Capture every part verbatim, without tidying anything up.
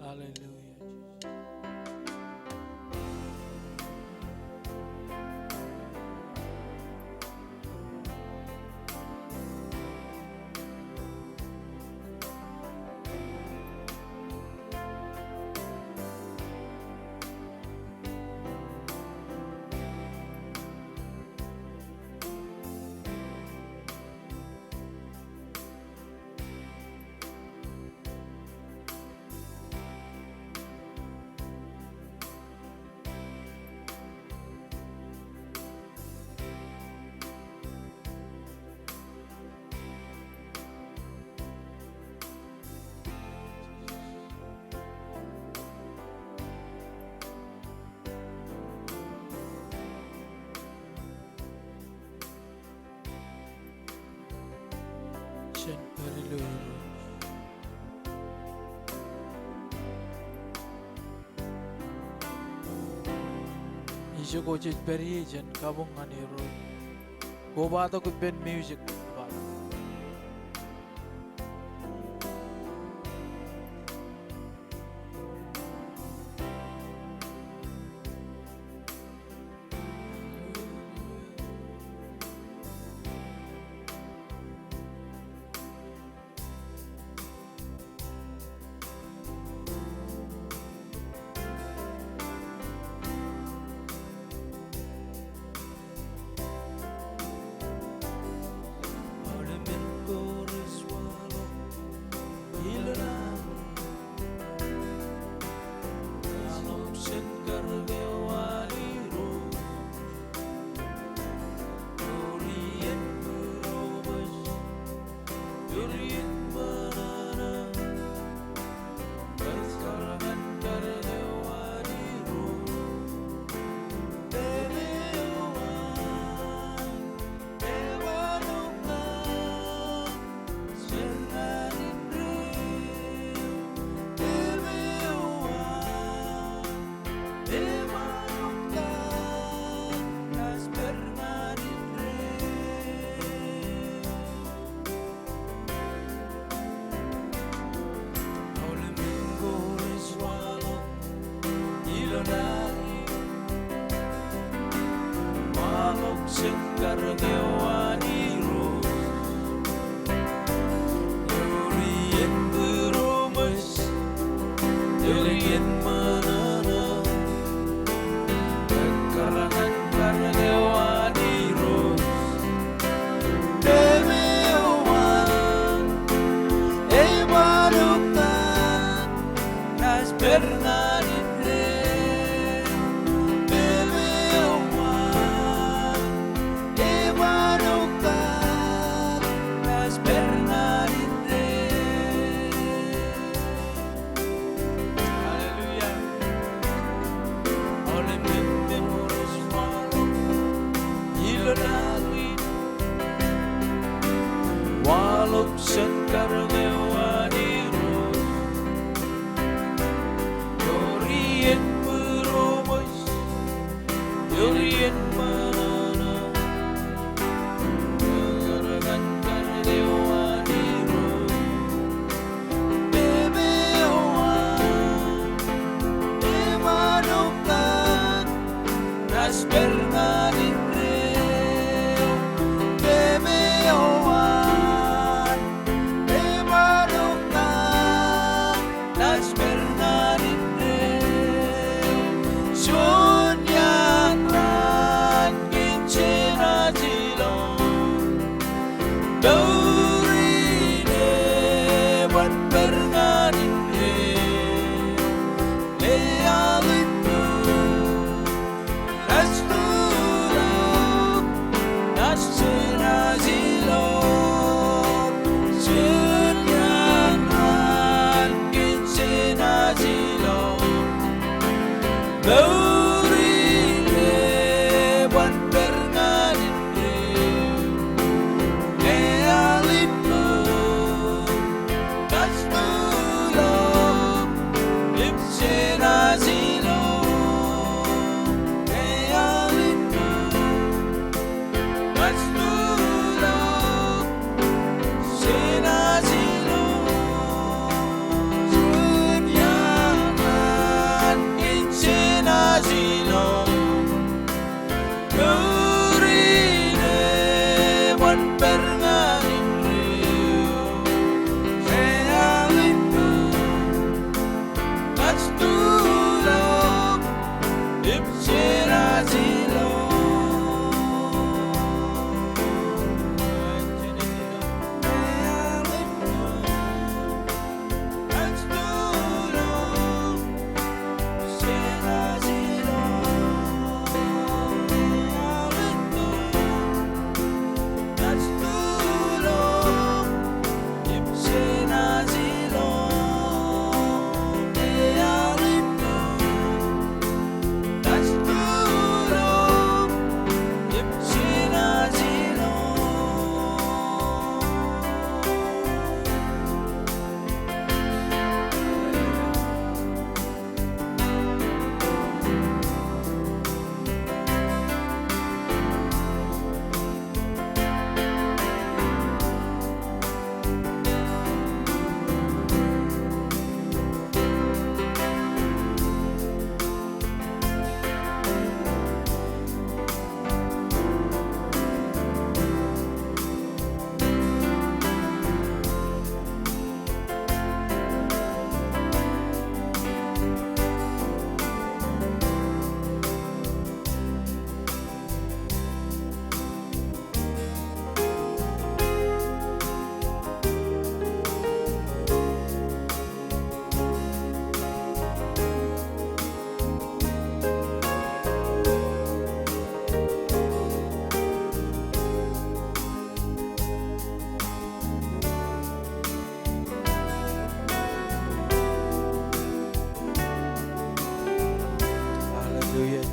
Hallelujah. Jen pād ilo Irooj. Ijoko jej pād ie jen kabuñ ñan Irooj. Kobatok ippān music. Hallelujah.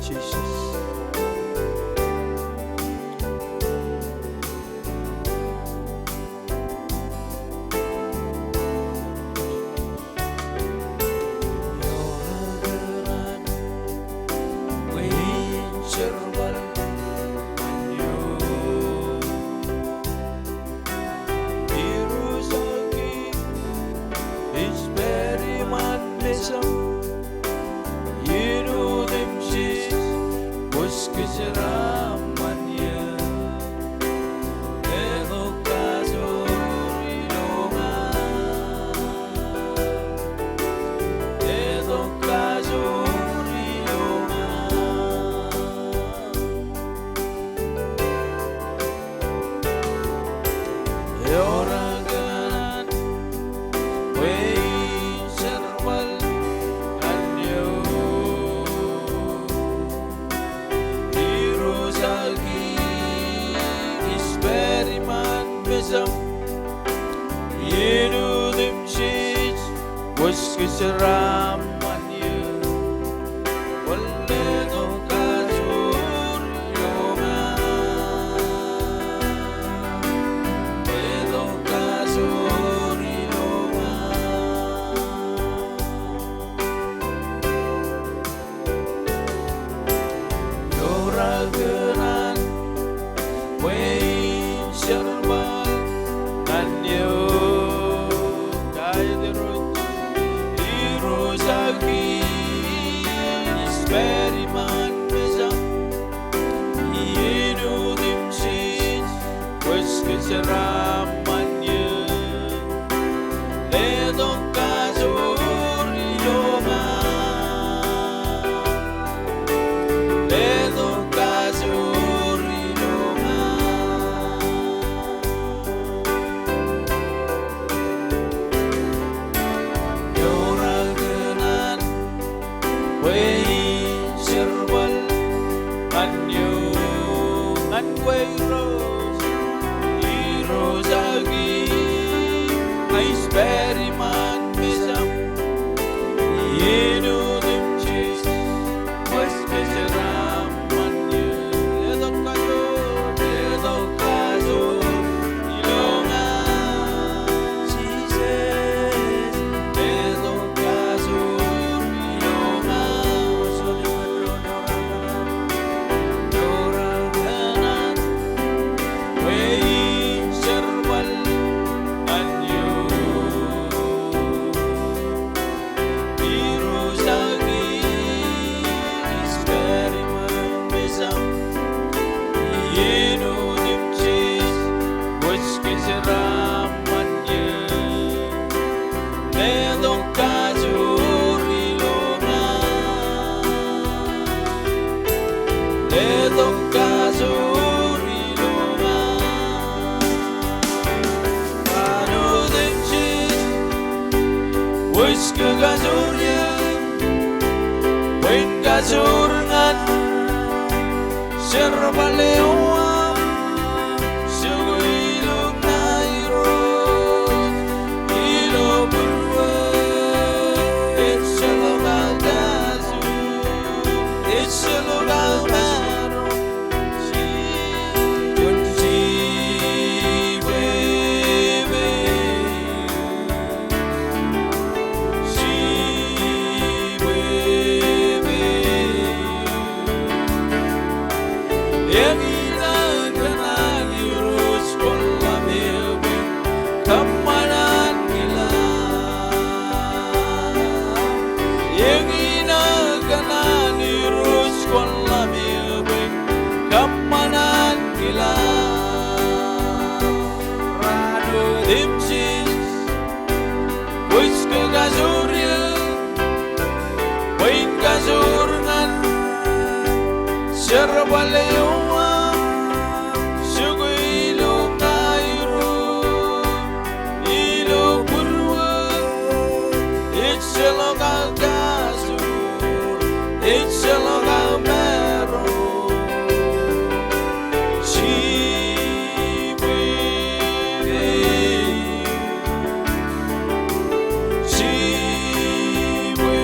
Jisōs. Bwe in jerbal ñan eok. Irooj ak Kiiñ, ij pād iṃaan mejaṃ. Iien otemjej, kwōj kōjeraaṃṃan eō. Letok kajoor ilo ña. Letok kajoor ilo ña. Eor kōṇaan bwe in jerbal ñan eok. Irooj ak Kiiñ, ij pād iṃaan mejaṃ. Iien otemjej, kwōj kōjeraaṃṃan eō. Letok kajoor ilo ña. Letok kajoor ilo ña. Eor kōṇaan bwe in jerbal ñan eok. Tae Irooj, Irooj ak Kiiñ, ij pād iṃaan mejaṃ. Iien otemjej, kwōj kōjeraaṃṃan eō. Letok kajoor ilo ña. Letok kajoor ilo ña. Eor kōṇaan bwe in jerbal ñan eok. Ñan kwe Irooj, Irooj ak Kiiñ, ij pād iṃaan mejaṃ. Iien otemjej, kwōj kōjeraaṃṃan eō. Letok kajoor, letok kajoor ilo ña. Jisōs, letok kajoor ilo ña. Eor kōṇaan bwe in jerbal ñan eok. Irooj ak Kiiñ, ij pād iṃaan mejaṃ. Iien otemjej, kwōj kōjeraaṃṃan eō. Letok kajoor ilo ña. Letok kajoor ilo ña. Raan otemjej, kwōj kōkajoor eō. Bwe in kajoor ñan jerbal eo aṃ, jokwe ilo ña Irooj, ilo būruō, ejjeḷọk aō kajoor, ejjeḷọk aō maroñ, jibwe, jibwe, jibwe. Eñin aō kōṇaan Irooj kwōn ḷap eō bwe in kōṃṃan ankilaaj. Eñin aō kōṇaan Irooj kwōn ḷap eō bwe in kōṃṃan ankilaaj. Raan otemjej, kwōj kōkajoor eō, bwe in kajoor ñan jerbal eo aṃ, jokwe ilo ña Irooj, ilo būruō, ejjeḷọk aō kajoor, ejjeḷọk aō maroñ. Jibwe, jibwe.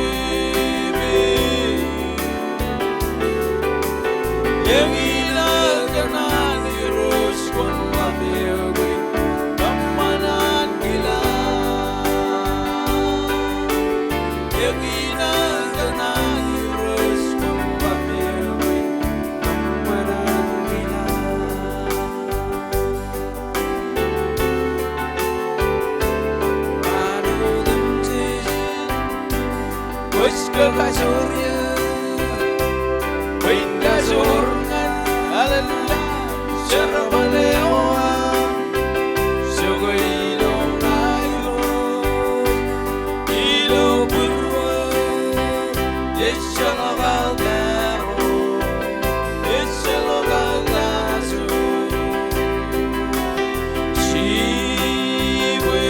Kōj kajoor eō, bwe in kajoor ñan, hallelujah, jerbal eo aṃ, jokwe ilo aiboojoj, ilo būruō, ejjeḷọk aō maro, ejjeḷọk aō kajoor. Jibwe,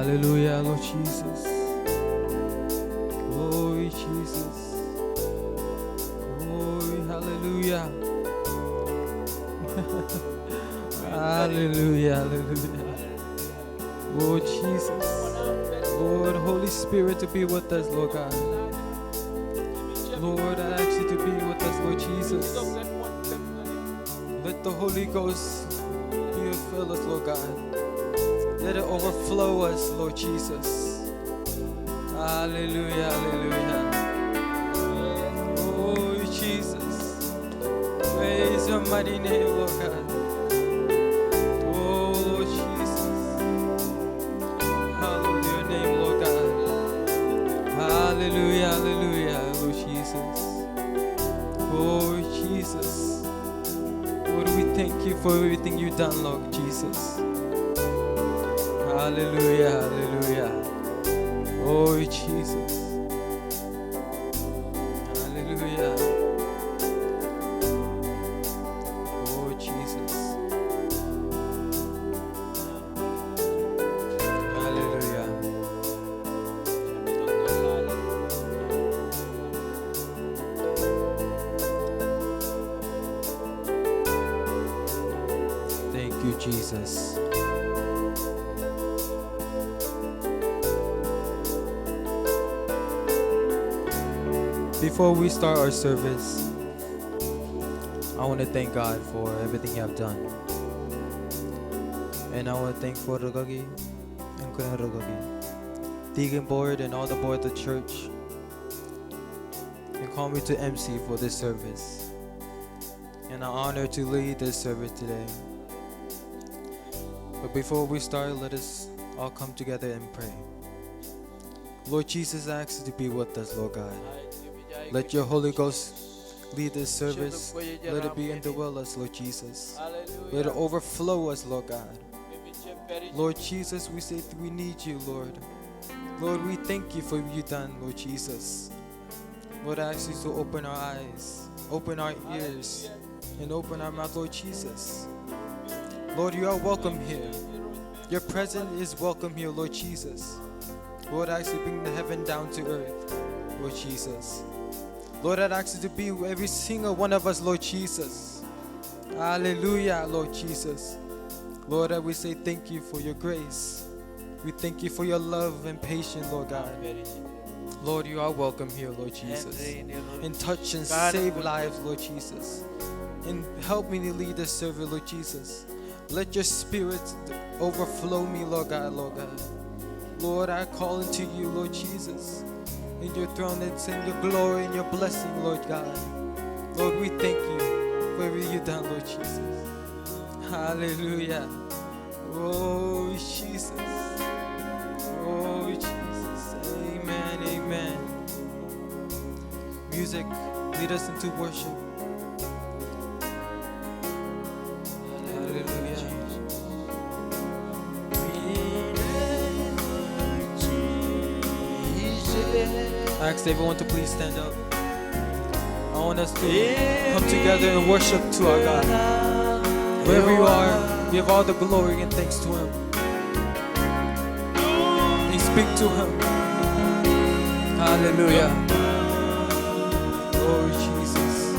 Hallelujah, Lord Jesus. Glory, Jesus. Glory, hallelujah. Hallelujah, hallelujah. Lord Jesus. Lord, Holy Spirit, to be with us, Lord God. Lord, I ask you to be with us, Lord Jesus. Let the Holy Ghost be fill us, Lord God. Let it overflow us, Lord Jesus. Hallelujah, hallelujah. Oh, Jesus. Praise your mighty name, Lord God. Oh, Lord Jesus. Hallowed your name, Lord God. Hallelujah, hallelujah, Lord Jesus. Oh, Jesus. Lord, we thank you for everything you've done, Lord Jesus. Hallelujah, hallelujah. Oh, Jesus. Hallelujah. Oh, Jesus. Hallelujah. Thank you, Jesus. Before we start our service, I want to thank God for everything you have done. And I want to thank for rūkaki and kōn rūkaki, deacon board and all the board of the church, and call me to M C for this service. And I'm honored to lead this service today. But before we start, let us all come together and pray. Lord Jesus, I ask you to be with us, Lord God. Let your Holy Ghost lead this service. Let it be indwell us, Lord Jesus. Let it overflow us, Lord God. Lord Jesus, we say we need you, Lord. Lord, we thank you for what you've done, Lord Jesus. Lord, I ask you to open our eyes, open our ears, and open our mouth, Lord Jesus. Lord, you are welcome here. Your presence is welcome here, Lord Jesus. Lord, I ask you to bring the heaven down to earth, Lord Jesus. Lord, I ask you to be with every single one of us, Lord Jesus. Hallelujah, Lord Jesus. Lord, I will say thank you for your grace. We thank you for your love and patience, Lord God. Lord, you are welcome here, Lord Jesus. And touch and save lives, Lord Jesus. And help me to lead this service, Lord Jesus. Let your spirit overflow me, Lord God, Lord God. Lord, I call unto you, Lord Jesus, in your throne and send your glory and your blessing, Lord God. Lord, we thank you for everything you've done, Lord Jesus. Hallelujah. Oh, Jesus. Oh, Jesus. Amen, amen. Music, lead us into worship. Hallelujah. I ask everyone to please stand up. I want us to come together and worship to our God. Wherever you are, give all the glory and thanks to Him. And speak to Him. Hallelujah. Glory, Jesus.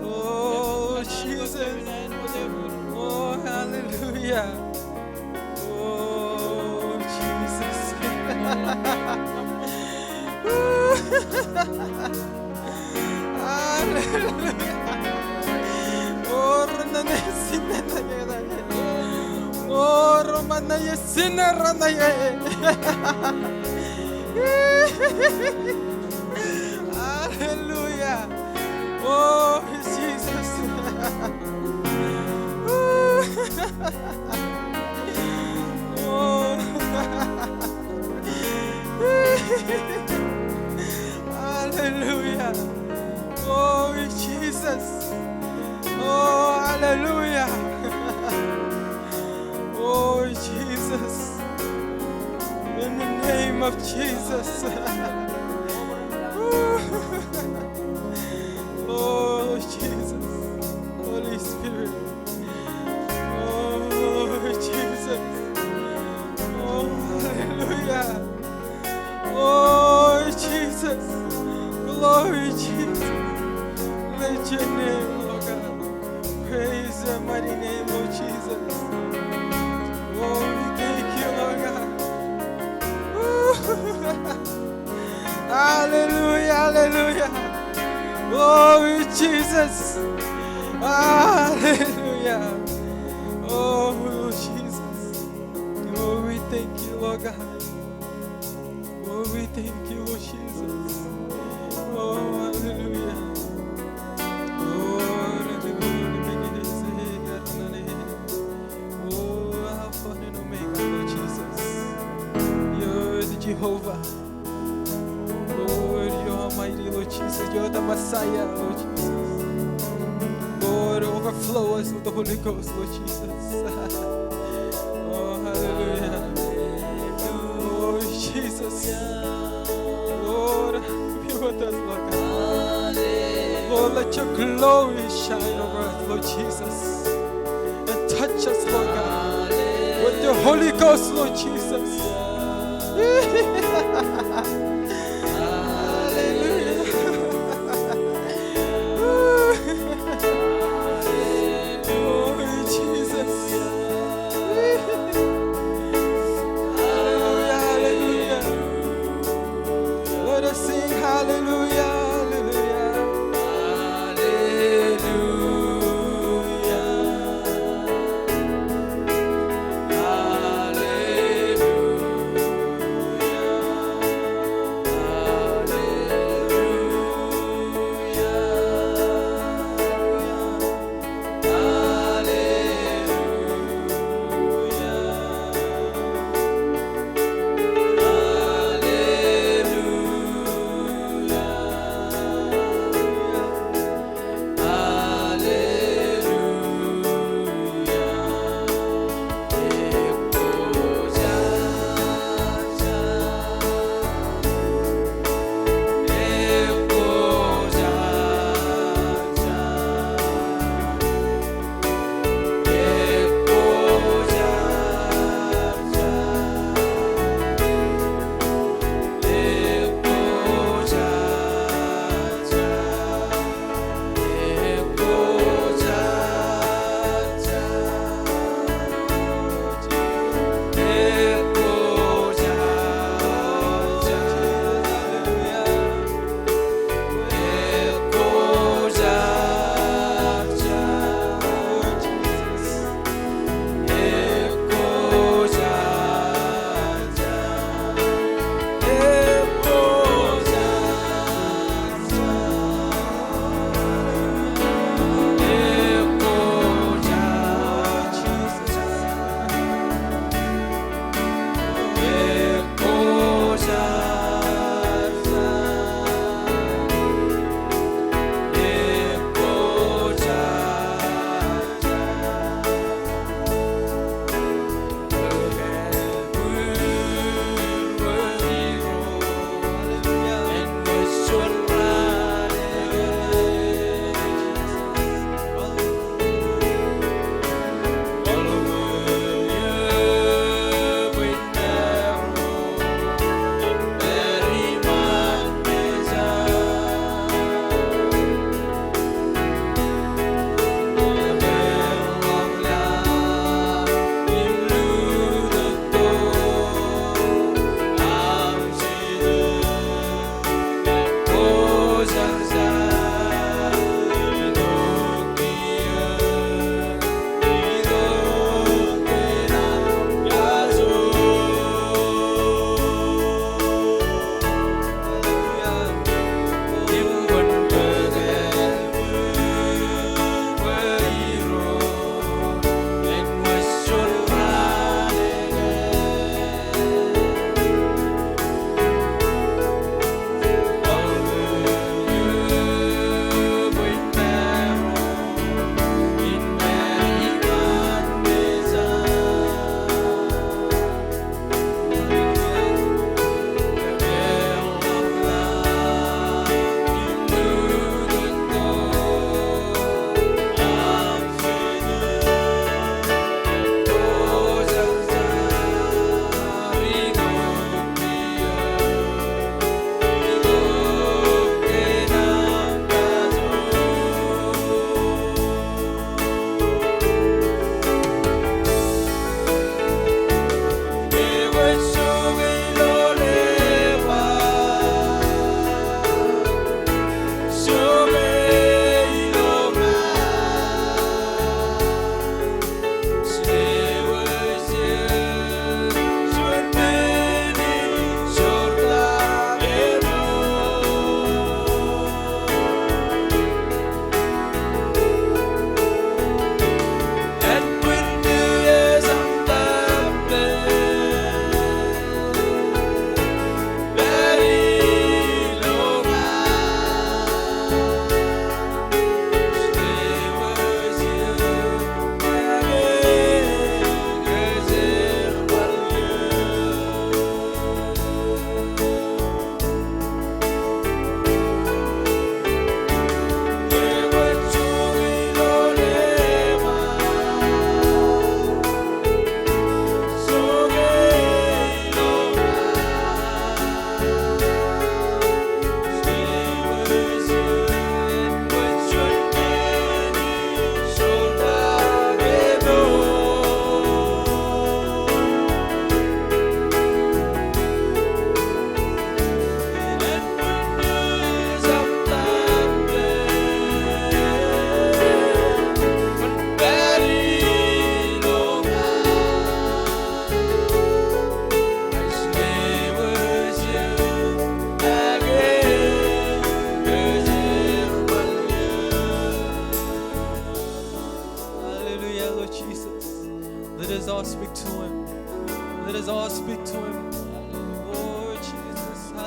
Oh, Jesus. Oh, hallelujah. Oh, Jesus. Hallelujah. Oh, ro ṇa ṇe sinner ṇe. Oh, ro ṇa ṇe sinner ṇe. Hallelujah. Oh, Jesus. Oh. Hallelujah. Oh, Jesus. Oh, hallelujah. Oh, Jesus. In the name of Jesus. Oh, Jesus. Holy Spirit. Oh, Jesus. Oh, hallelujah. Oh, Jesus. Glory, Jesus. Bless your name, Lord God. Praise your mighty name, Lord Jesus. Oh, we thank you, Lord God. Woo. Hallelujah, hallelujah. Glory, Jesus. Hallelujah. Oh, Jesus. Oh, we thank you, Lord God. Oh, we thank you, Lord Jesus. Oh, hallelujah. Oh, oh, Alpha and Omega, Lord Jesus. You're the Jehovah. Lord, you're almighty, Lord Jesus. You're the Messiah, Lord Jesus. Lord, overflow us with the Holy Ghost, Lord Jesus. Oh, hallelujah. Oh, Jesus. Lord, be with us, Lord God. Lord, let your glory shine over us, Lord Jesus. And touch us, Lord God, with your Holy Ghost, Lord Jesus. Hallelujah. Oh, Jesus. Hallelujah, hallelujah. Let us sing hallelujah, hallelujah. Hallelujah. Hallelujah.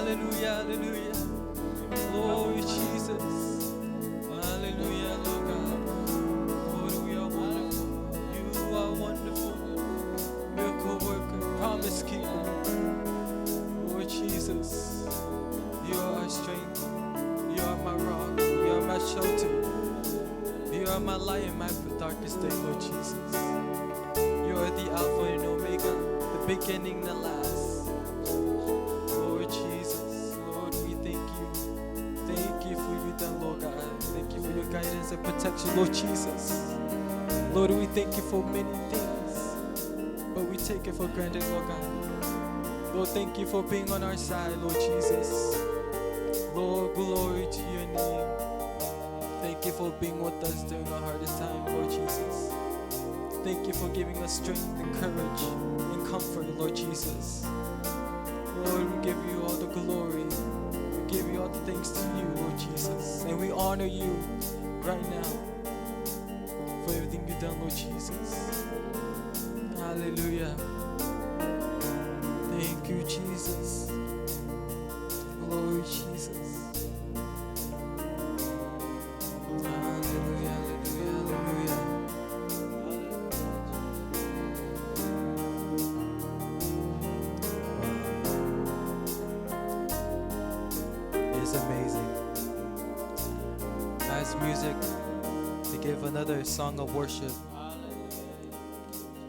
Hallelujah, hallelujah. Glory, Jesus. Hallelujah, Lord God. Lord, we are wonderful. You are wonderful. Miracle worker, promise keeper. Lord Jesus, you are our strength. You are my rock. You are my shelter. You are my light in my darkest day, Lord Jesus. You are the Alpha and Omega, the beginning and the last. Lord Jesus, Lord, we thank you. Thank you for your done, Lord God. Thank you for your guidance and protection, Lord Jesus. Lord, we thank you for many things, but we take it for granted, Lord God. Lord, thank you for being on our side, Lord Jesus. Lord, glory to your name. Thank you for being with us during our hardest time, Lord Jesus. Thank you for giving us strength and courage and comfort, Lord Jesus. Lord, we give you all the glory. We give you all the thanks to you, Lord Jesus. And we honor you right now for everything you've done, Lord Jesus. Hallelujah. Thank you, Jesus. Glory, Jesus. Hallelujah, hallelujah, hallelujah. It's amazing. As music, to give another song of worship.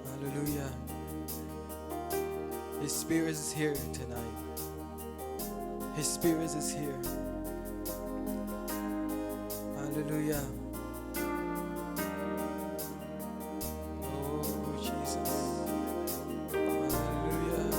Hallelujah. His Spirit is here tonight. His Spirit is here. Hallelujah. Oh, Jesus. Hallelujah.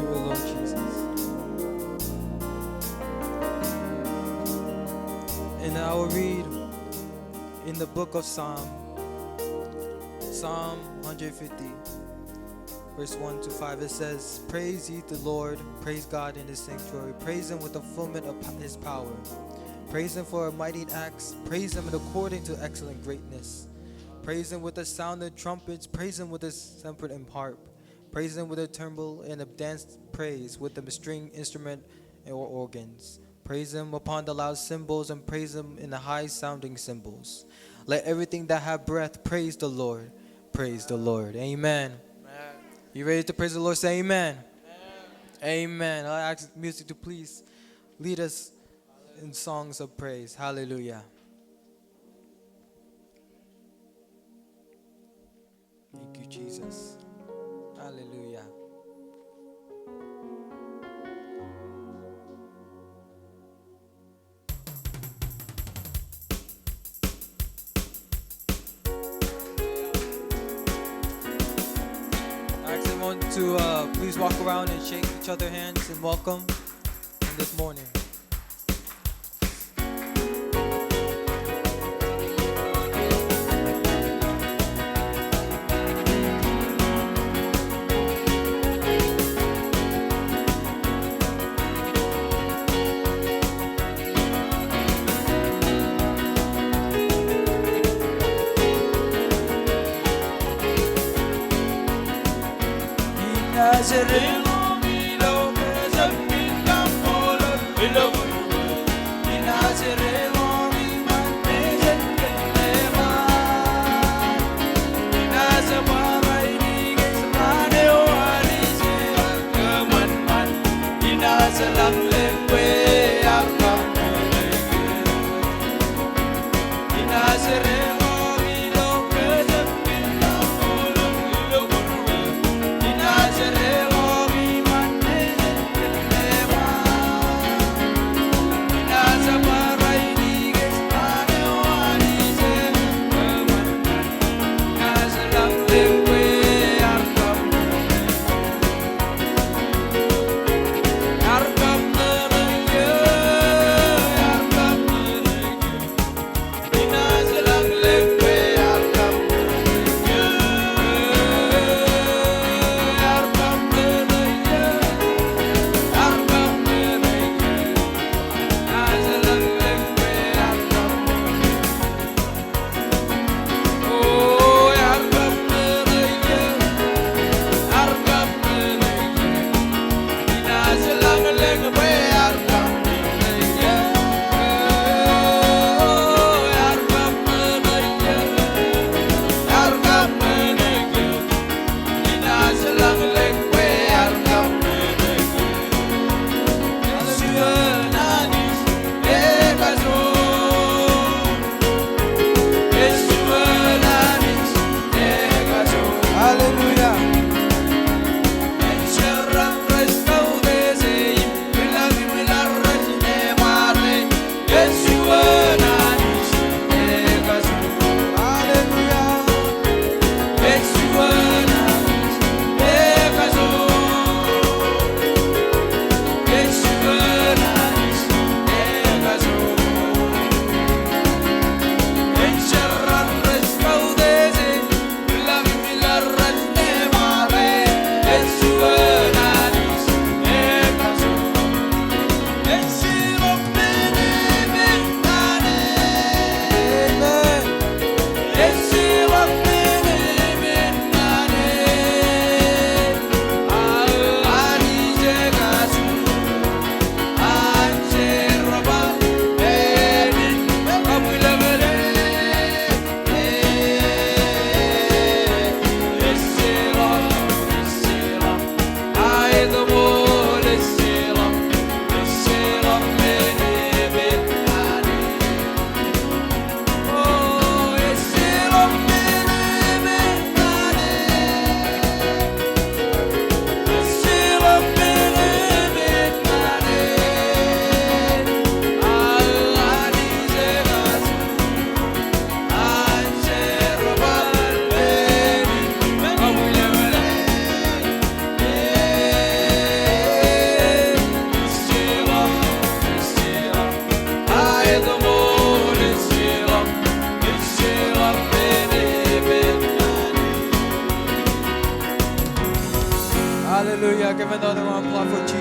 you, O Lord Jesus. And I will read in the book of Psalm, Psalm hundred fifty, verse one to five. It says, "Praise ye the Lord, praise God in his sanctuary, praise him with the fulfillment of his power, praise him for mighty acts, praise him in according to excellent greatness, praise him with the sound of trumpets, praise him with the trumpet and harp, praise him with a timbrel and a dance, praise with the string instrument or organs. Praise him upon the loud cymbals and praise him in the high sounding cymbals. Let everything that have breath praise the Lord. Praise the Lord." Amen. Amen. You ready to praise the Lord? Say amen. Amen. Amen. I'll ask music to please lead us in songs of praise. Hallelujah. Thank you, Jesus. Hallelujah. I ask everyone to, uh, please walk around and shake each other hands and welcome in this morning.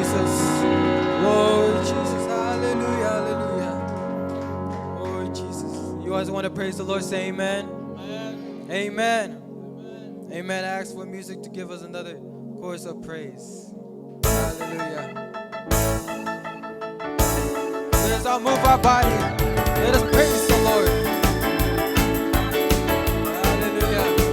Glory, Jesus. Hallelujah, hallelujah. Glory, Jesus. You guys want to praise the Lord? Say amen. Amen. Amen. I ask for music to give us another chorus of praise. Hallelujah. Let us all move our body. Let us praise the Lord. Hallelujah.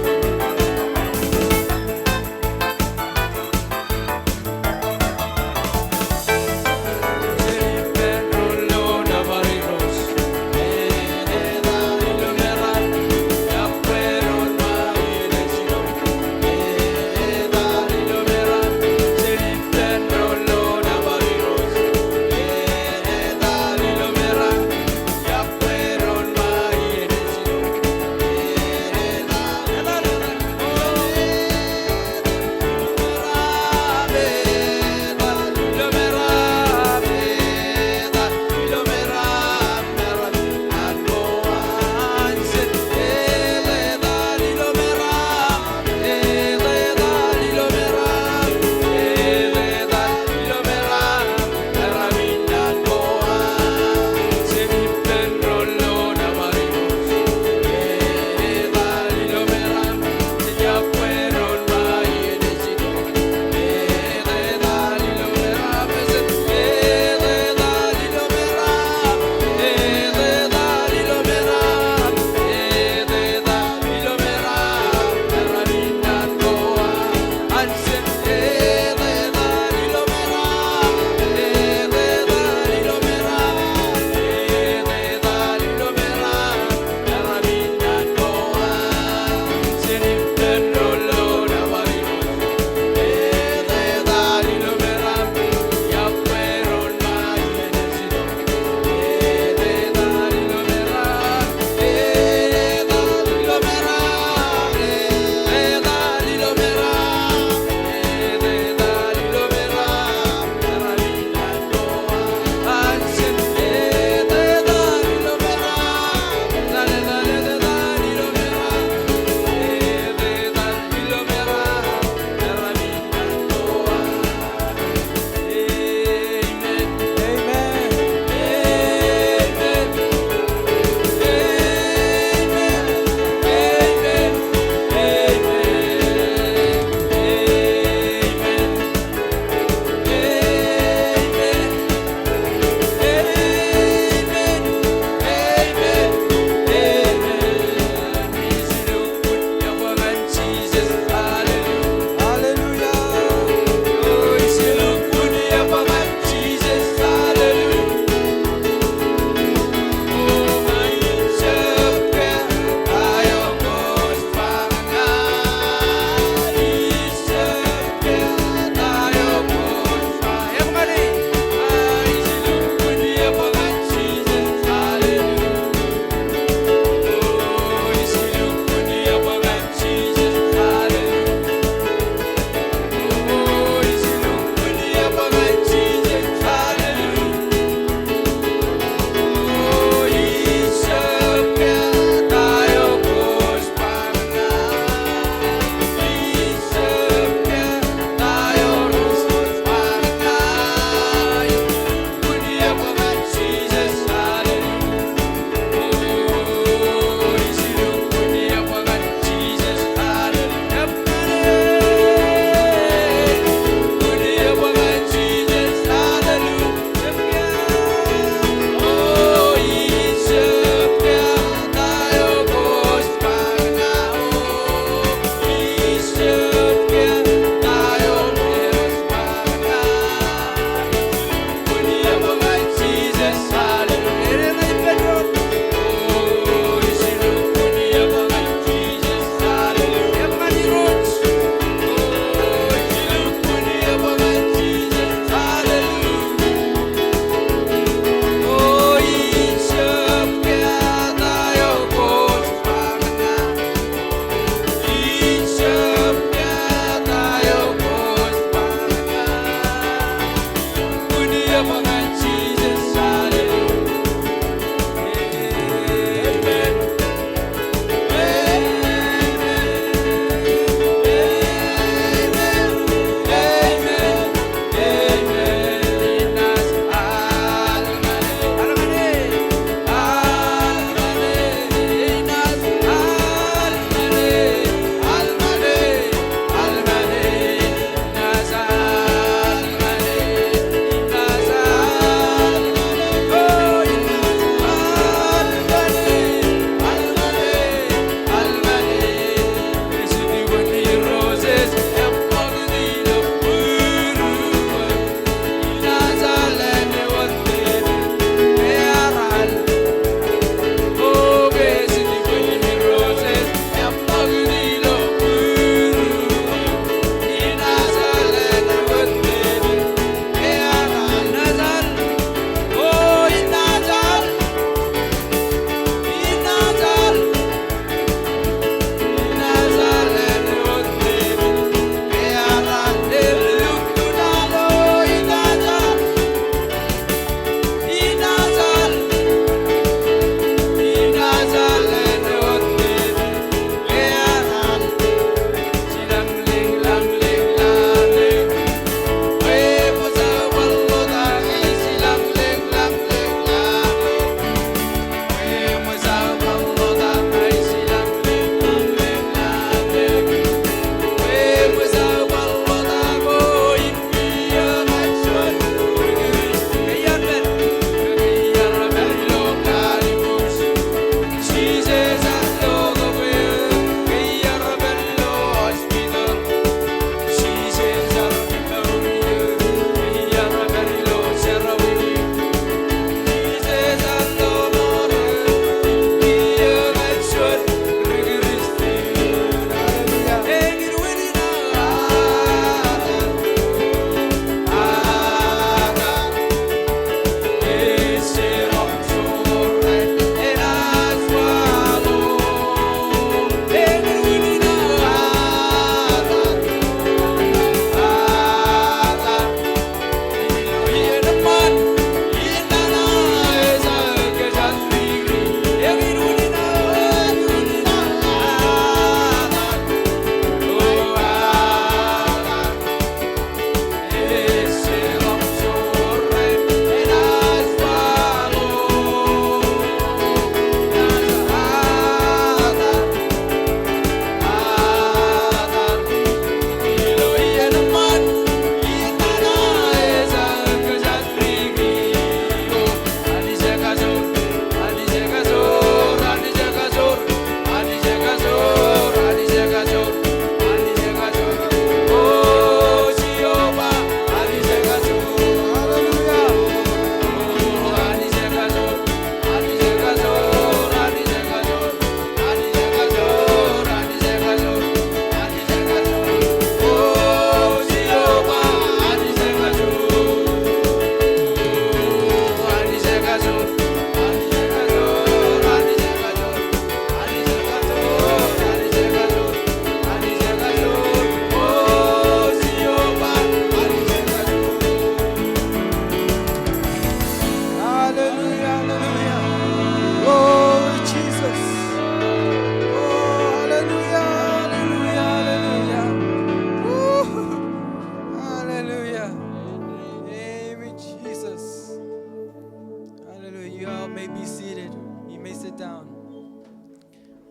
Be seated. You may sit down.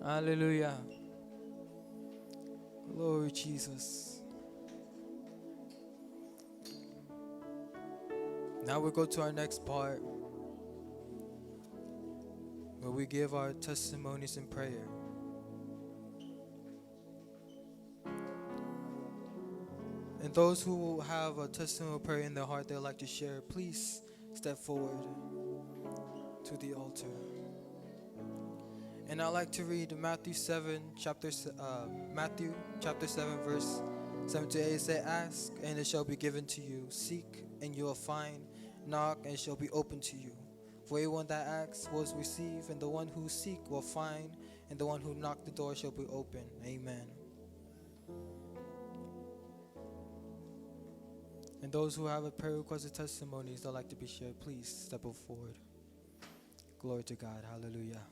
Hallelujah. Glory, Jesus. Now we go to our next part, where we give our testimonies in prayer. And those who have a testimony of prayer in their heart they'd like to share, please step forward to the altar. And I'd like to read Matthew seven, chapter se-, uh, Matthew chapter seven, verse seven to eight. It says, "Ask, and it shall be given to you. Seek, and you will find. Knock, and it shall be open to you. For everyone that asks will receive, and the one who seek will find, and the one who knock, the door shall be open." Amen. And those who have a prayer request or testimonies that'd like to be shared, please step forward. Glory to God. Hallelujah.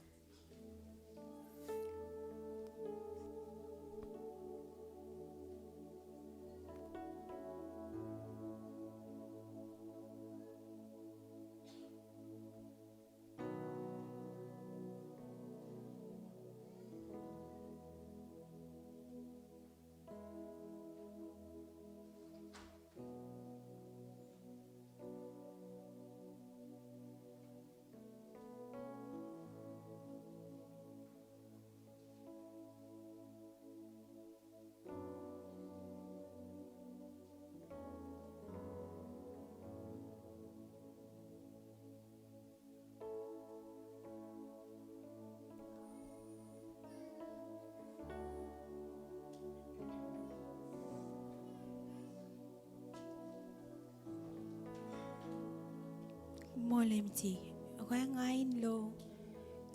Koṃṃool M T. Ekwe ña in ilo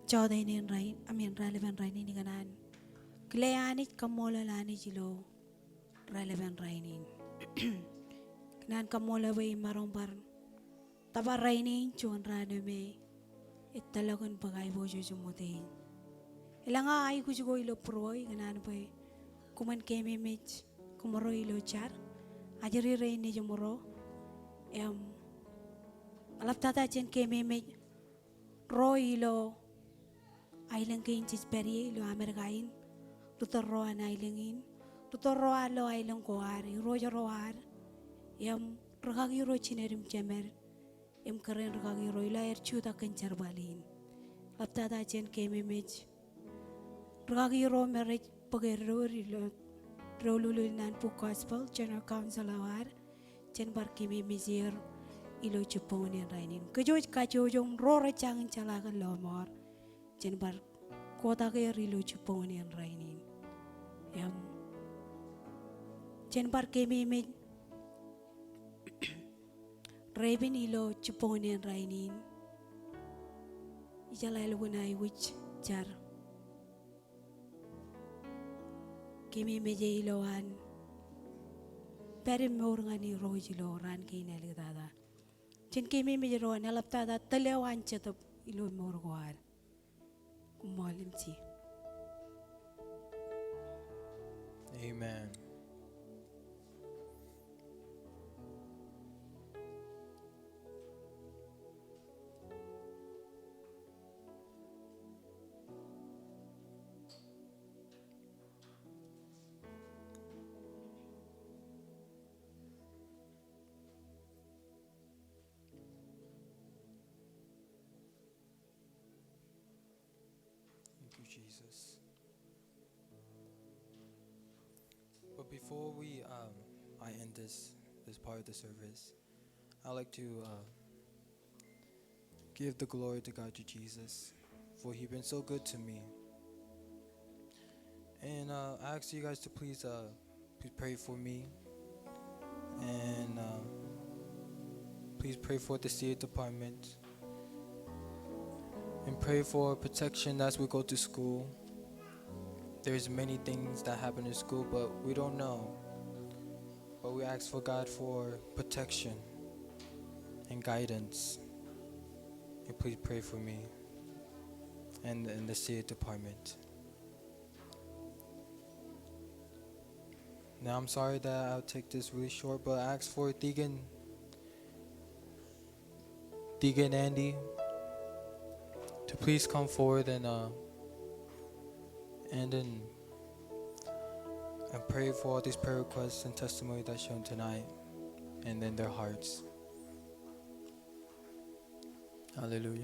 jota in rainin, I mean, raelepen rainin ikōṇaan kile Anij, kaṃṃoolol Anij ilo raelepen rainin. Ikōṇaan kaṃṃoolol bwe imaroñ bar tōpar rainin juon raan eo me ej tōlọk in bōk aiboojoj im utiej. Eḷaññe aikuj ko ilo būruō, ikōṇaan bwe koṃwin keememej kōmro ilo jar, ajri rein nejimro, im eḷaptata jān keememej ro ilo aelōñ kein jej pād ie ilo Amerika in, rūtto ro an aelōñ in, rūtto ro an ilo aelōñ ko ad, irooj ro ad, im rikaki ro jined im jemed, im kōrā in rikaki ro ilo aer jutak kōn jerbal in. Eḷaptata jān keememej rikaki ro me rej bōk eddour ilo doulul in an bok Gospel, General Council eo ad, jen bar keememej er ilo jibboñōn in rainin. Kōjwōj kajjojo im ro rej jañin jeḷā kōn lọmọọr, jen bar kotak er ilo jibboñōn in rainin. Im jen bar keememej repen ilo jibboñōn in rainin. Ijeḷā lukkuun aikuj jar. Keememej e ilo an pād im mour ñan irooj ilo raan kein āliktata. Jen keememej doon eḷaptata tōl eo an Jetōb ilo mour ko ad. Koṃṃool M T. Amen. Thank you, Jesus. But before we, um, I end this, this part of the service, I'd like to, uh, give the glory to God, to Jesus, for He been so good to me. And, uh, I ask you guys to please, uh, please pray for me. And, uh, please pray for the State Department. And pray for protection as we go to school. There's many things that happen in school, but we don't know. But we ask for God for protection and guidance. And please pray for me and, and the State Department. Now, I'm sorry that I'll take this really short, but I ask for Deacon, Deacon Andy, to please come forward and, uh, and, and, and pray for all these prayer requests and testimony that's shown tonight and in their hearts. Hallelujah.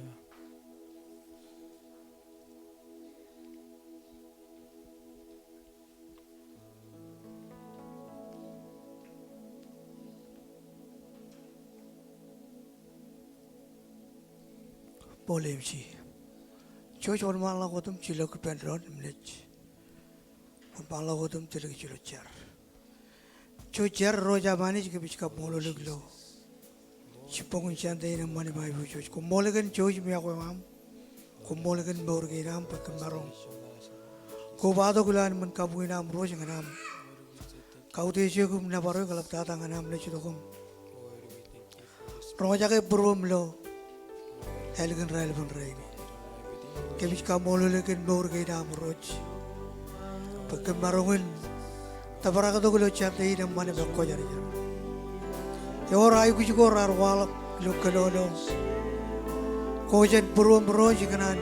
Ṃool emsij. Jouj, wōnṃaanḷọk wōt im jilọk ippān doon im naaj wōnṃaanḷọk wōt im tōl kōj ilo jar. Jouj, jar Irooj am Anij, kōmij kaṃṃoolol eok ilo jibboñ in Sunday in eṃṃan im aiboojoj. Koṃṃool kōn jouj im iọkwe eo aṃ. Koṃṃool kōn mour kein am bwe kōm maroñ kobatok ilowaan ṃōn kabuñ in aṃ Irooj ñan aṃ kautiej eok im nōbar eok, eḷaptata ñan aṃ naaj itok im roñjake būruōm ilo ālikin raelepin rainin. Kōmij kaṃṃoolol eok kōn mour kein am Irooj bwe kōm maroñ in tōprak tok ilo Sunday in eṃṃan im ekkwōjarjar. Ewōr aikuj ko raar waḷọk ilo kōnono ko jān būruōm Irooj ikōṇaan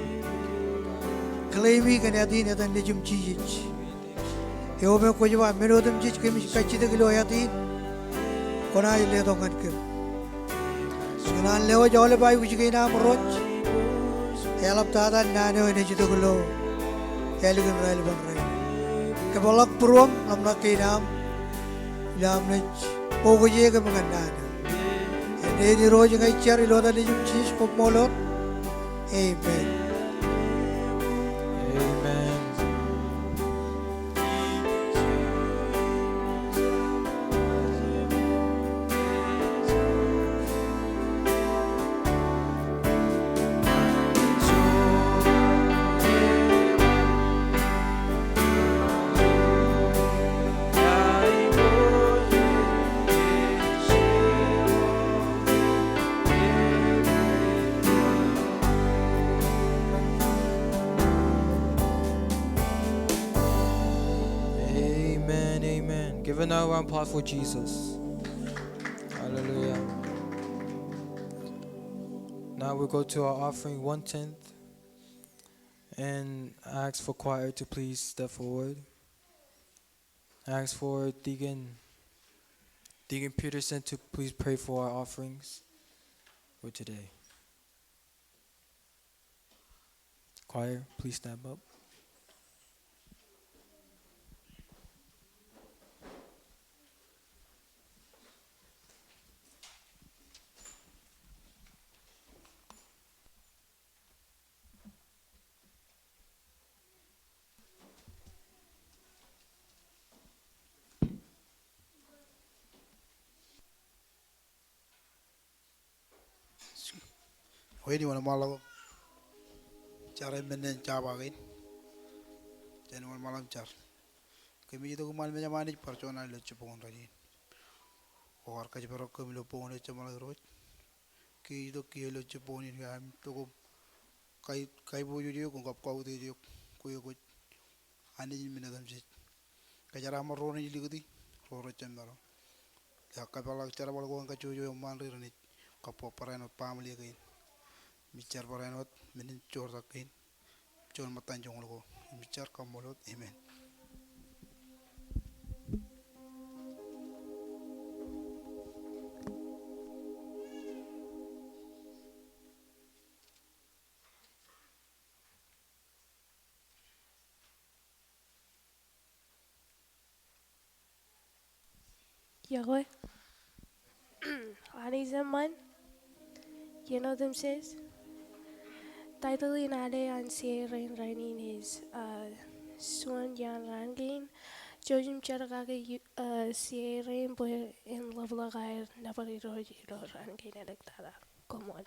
claim-i kōn āt in etan Nejiṃ Jisōs. Eo me kwōj ba, men otemjej kōmij kajjitōk ilo āt in, kwōnaaj letok ñan kōm. Ikōṇaan lewōj aolep aikuj kein am Irooj, eḷaptata naan eo enaaj itok ilo ālikin raelepin rainin. Kōpeḷḷọk būruōm ḷōmṇak kein am ilo am naaj okjeke kōm ñan naan eo. Āindein Irooj, ña ij jar ilo etan Nejiṃ Jisōs, koṃṃool wōt. Amen. Amen. Amen, amen. Give another round of applause for Jesus. Hallelujah. Now we go to our offering, one tenth, and I ask for choir to please step forward. I ask for Deacon, Deacon Peterson to please pray for our offerings for today. Choir, please stand up. Wōn in wōnṃaanḷọk jar, men in jab kein. Jen wōnṃaanḷọk jar. Kōmij itok iṃaan mejaṃ Anij bar juon alen ilo jibboñ in rainin. Kwō kar kōjparok kōm ilo boñ in ej jeṃḷọk Irooj. Kiiō ij itok kiiō ilo jibboñ in, im itok im kai, kaiboojoj eok im kab kautiej eok. Kwe kwōj Anij in men otemjej. Kōjeraaṃṃan ro rej likūti, ro rej jab maroñ. Ij kōpeḷḷọk jerbal ko ñan kajjojo eṃṃaan ri renaaj kab bōk barāinwōt baaṃle kein. Im ij jar barāinwōt men in joortak kein. Juon ṃōttan joñoul ko. Im ij jar, kaṃṃoolol wōt. Amen. Iọkwe. Anij eṃṃan, iien otemjej. Title in alen an share in rainin is, uh, Juon Iaan Raan Kein. Jouj im jar kake, uh, share in bwe en ḷapḷọk aer nōbar Irooj ilo raan kein āliktata. Koṃṃool.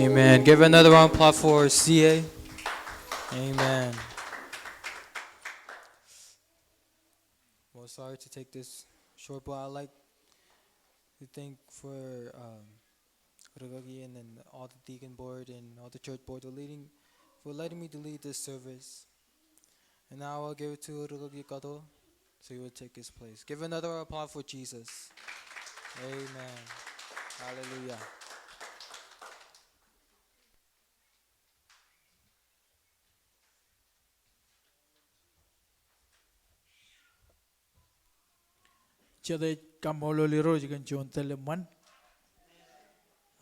Amen. Give another round of applause for C A. Amen. Well, sorry to take this short, but I'd like to thank for, um, Rikaki and then all the deacon board and all the church board for leading, for letting me to lead this service. And now I'll give it to Rikaki Kato, so he will take his place. Give another applause for Jesus. Amen. Hallelujah. Jete ej kaṃṃoolol Irooj kōn juon tōl eṃṃan.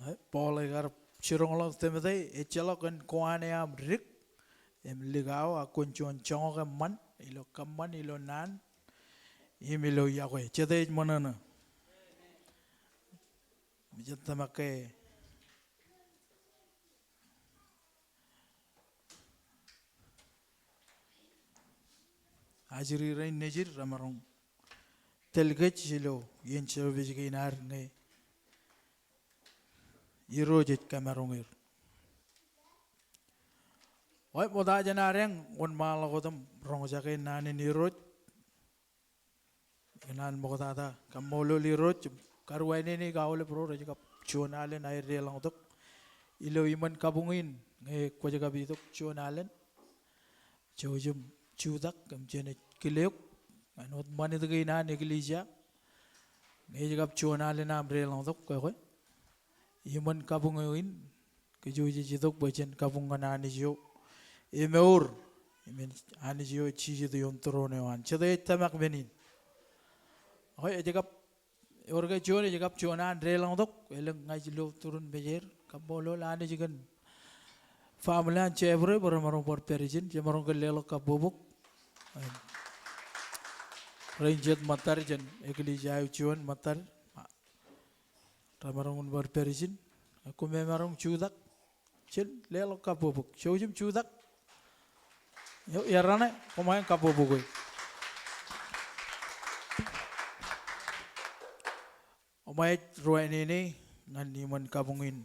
Eh, Paul ekar jiroñḷọk Timote, ejjeḷọk kōn ko an eaṃ dik im likao, ak kwōn juon joñak eṃṃan ilo kōṃṃan, ilo naan im ilo yokwe. Jete ej ṃōṇōṇō? Im jen tōmak ke ajri rein nejid remaroñ tōl kōj ilo iien service kein ad ñe Irooj ej kamaroñ er. Wōt, ṃokta jān ad eñ, wōnṃaanḷọk wōt im roñjake naan in Irooj. Ikōṇaan ṃoktata kaṃṃoolol Irooj, karuwainene kaolep ro rej kab juon alen aer deḷọñtok ilo iṃōn kabuñ in ñe kwōj kab itok juon alen. Jouj im jutak im jenaaj kile eok ñan wōt ṃanit kein an eklejia ñe ej kab juon alen aṃ deḷọñtok kwe kwe. Iṃōn kabuñ eo in, kōj ej itok bwe jen kabuñ ñan Anij eo emour im Anij eo ej jijet ioon tūroon eo an. Jete ej tōmak men in? Okay, ej kab, ewōr ke juon ej kab juon an deḷọñtok, elōñ ña ij lo turun mejeir. Kaṃṃoolol Anij kōn family an Jebruo bwe remaroñ bar pād ijin, jemaroñ ke leḷọk kabbokbok. Rein jet ṃōttad jān eklejia eo juon ṃōttad. Remaroñ in bar pād ijin. Koṃ emaroñ jutak. Jen leḷọk kabbokbok. Jouj im jutak. Eo, iar raṇe, koṃeañ kabbokbok e. Koṃij ruwainene ñan iṃōn kabuñ in.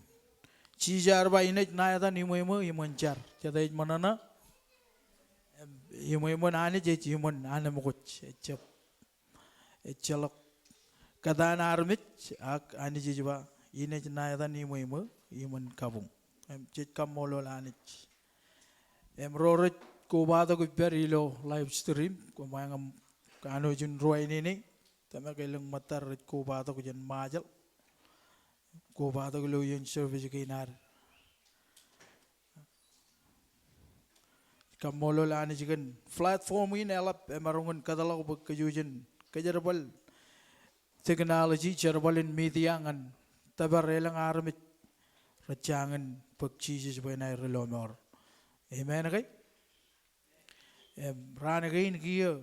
Jisōs ear ba, inaaj ṇa etan iṃweo iṃōn jar. Jete ej ṃōṇōṇō? Im iṃweo an Anij ej iṃōn anemkwōj. Ejjab Ejjeḷọk kōtaan armej, ak Anij ej ba, inaaj ṇa etan iṃweo iṃōn kabuñ. Im jej kaṃṃoolol Anij. Im ro rej kobatok ippād ilo live stream, koṃeañ kanooj in ruwainene, tōmak elōñ ṃōttad rej kobatok jān Ṃajeḷ, kobatok ilo iien service kein ad. Kaṃṃoolol Anij kōn platform in eḷap emaroñ in kōtḷọk bwe kōj wōj in kōjerbal technology, jerbal in media ñan tōpar elōñ armej rej jañin bōk Jisōs bwe en aer Rilọmọọr. Amen ke? Im raan kein kiiō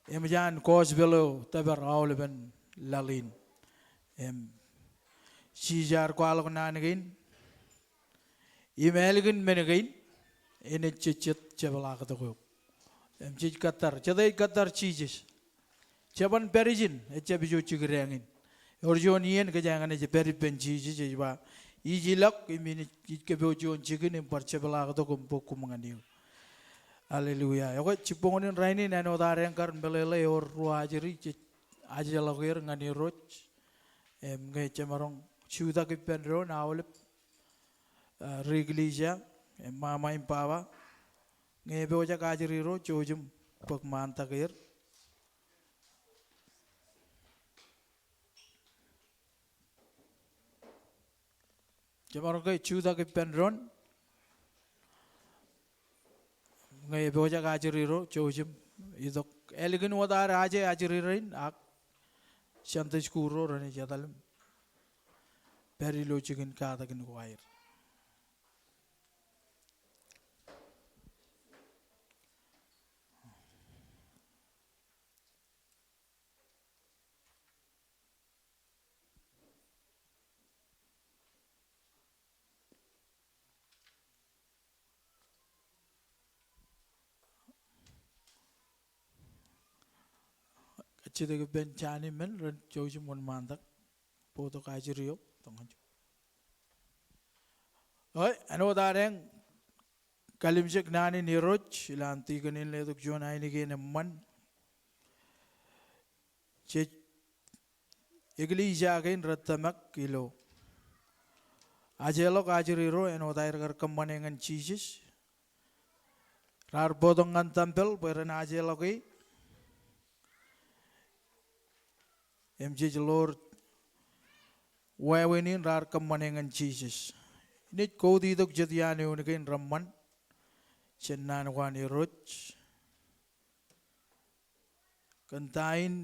eṃōj an gospel eo tōpar aolepen laḷ in. Im Jisōs ear kwaḷọk naan kein, im ālikin men kein, enaaj jejjet jepḷaaktok eok. Im jej kōttar, jete ej kōttar Jisōs? Jeban pād ijin, ejjab ijo jikdeañ in. Ewōr juon iien kōjeañ naaj pād ippān Jisōs, ej ba, ij ilọk im inaaj, ij kōpooj juon jikin im bar jepḷaaktok im bōk koṃ ñan eō. Hallelujah. Ekwe, jibboñōn in rainin āinwōt ad eñ kar meḷeḷe, ewōr ruo ajri jej ajjeḷọk er ñan Irooj. Im ñe jemaroñ jutak ippān doon aolep, eh, ri eklejia, im ṃaṃa im baba. Ñe epojak ajri ro, jouj im bōk ṃaantak er. Jemaroñ ke jutak ippān doon. Ñe epojak ajri ro, jouj im itok. Ālikin wōt ad aje ajri rein, ak Sunday school ro renaaj etal im pād ilo jikin katakin ko aer. Kajjitōk ippān Jani men ren jouj im wōnṃaantak. Bōktok ajri eo, tōñan eo. Eo, āinwōt ad eñ kalimjek naan in Irooj, ilo an tikōn in letok juon ainikien eṃṃan. Jej eklejia kein rej tōmak ilo ajeḷọk ajri ro āinwōt aer kar kōṃṃane ñan Jisōs. Raar bōktok ñan tempel bwe ren ajeḷọk e. Im jej ḷoor wāween in raar kōṃṃane ñan Jisōs. Inaaj koutitok jet iaan eoon kein reṃṃan jān naan ko an Irooj kōn ta in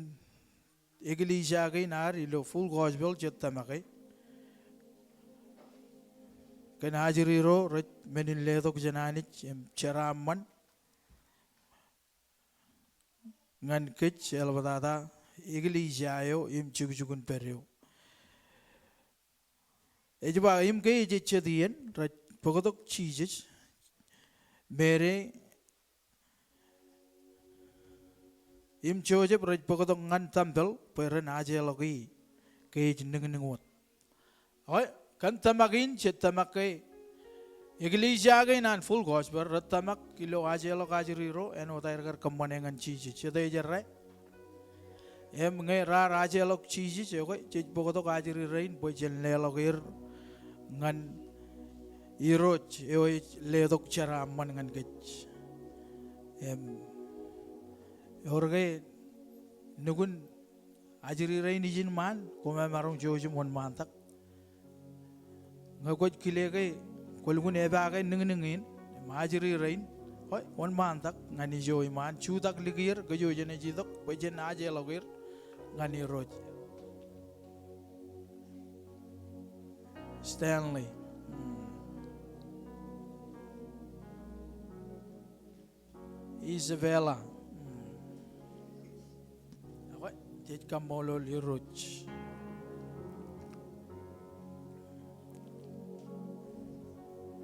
eklejia kein ad ilo Full Gospel jej tōmake kōn ajri ro rej men in letok jān Anij im jeraaṃṃan ñan kōj eḷaptata eklejia eo im jukjukun pād eo. Ej ba im ke ej jet iien rej bōktok Jisōs, Meri im Joseph rej bōktok ñan tempel bwe ren ajeḷọk e ke ej niñniñ wōt. Eo, kōn tōmak in jej tōmak ke eklejia kein an Full Gospel rej tōmak ilo ajeḷọk ajri ro āinwōt aer kar kōṃṃane ñan Jisōs. Jet ej errā. Im ñe raar ajeḷọk Jisōs, ekwe jej bōktok ajri rein bwe jen leḷọk er ñan Irooj eo ej letok jeraaṃṃan ñan kōj. Im ewōr ke nukun ajri rein ijin ṃaan, koṃ emaroñ jouj im wōnṃaantak. Ñe kwōj kile ke kwō lukkuun epaake niñniñ in im ajri rein, eo, wōnṃaantak ñan ijo iṃaan, jutak likier kōj eo jenaaj itok bwe jen ajeḷọk er ñan Irooj. Stanley. Hmm. Isabella. Ekwe, jej kaṃṃoolol Irooj.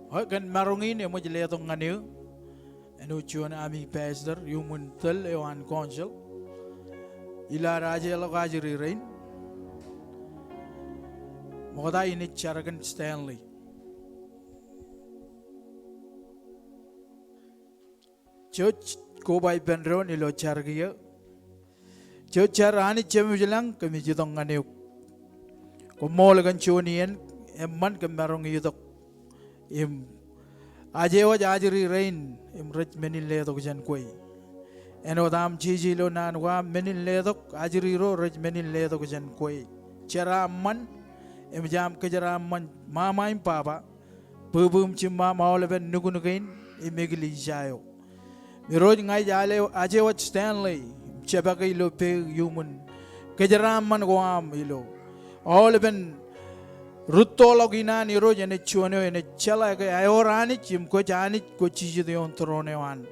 Ekwe, kōn maroñ in eṃōj letok ñan eō āinwōt juon ami pastor iuṃwin tōl eo an council ilo ad ajeḷọk ajri rein. Ṃokta inaaj jar kōn Stanley. Jouj koba ippān doon ilo jar kiiō. Jouj jar. Anij Jemem ilañ, kōmij itok ñan eok. Koṃṃool kōn juon iien eṃṃan kōm maroñ itok im ajewōj ajri rein im rej men in letok jān kwe. Āinwōt aṃ jeje ilo naan ko aṃ, men in letok ajri ro rej men in letok jān kwe. Jeraaṃṃan im jaṃ kōjeraaṃṃan ṃaṃa im baba, bwibwiṃ jiṃṃaṃ, aolepen nukun kein im eklejia eo. Im Irooj, ña ij ale, ajewōj Stanley im jebake ilo peik iuṃwin kōjeraaṃṃan ko aṃ ilo aolepen rūttoḷọk in an, Irooj, enaaj juon eo enaaj jeḷā ke ewōr Anij im kwōj Anij, kwōj jijet ioon tūroon eo an.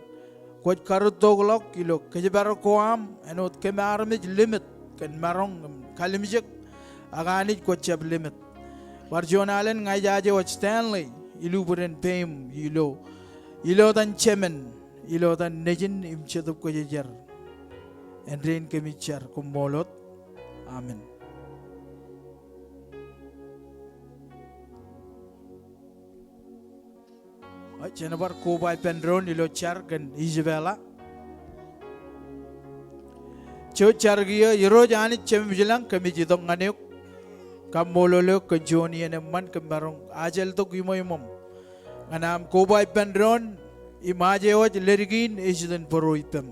Kwōj karūttoḷọk ilo kōjparok ko aṃ āinwōt kōm armej limit kōn maroñ im kalimjek, ak Anij kwōj jab limit. Bar juon alen ña ij ajewōj Stanley ilubuden peiṃ ilo, ilo etan Jemān, ilo etan Nejin im Jetōb Kwōjarjar. Āindein kōmij jar, koṃṃool wōt. Amen. Eo, jen bar koba ippān doon ilo jar kōn Isabella. Jouj jar kiiō. Irooj Anij Jemem ilañ, kōmij itok ñan eok. Kaṃṃoolol eok kōn juon iien eṃṃan kōm maroñ ajjeltok iṃōiṃōṃ ñan aṃ koba ippān doon im ajewōj ledik in ej iten bōro ippem.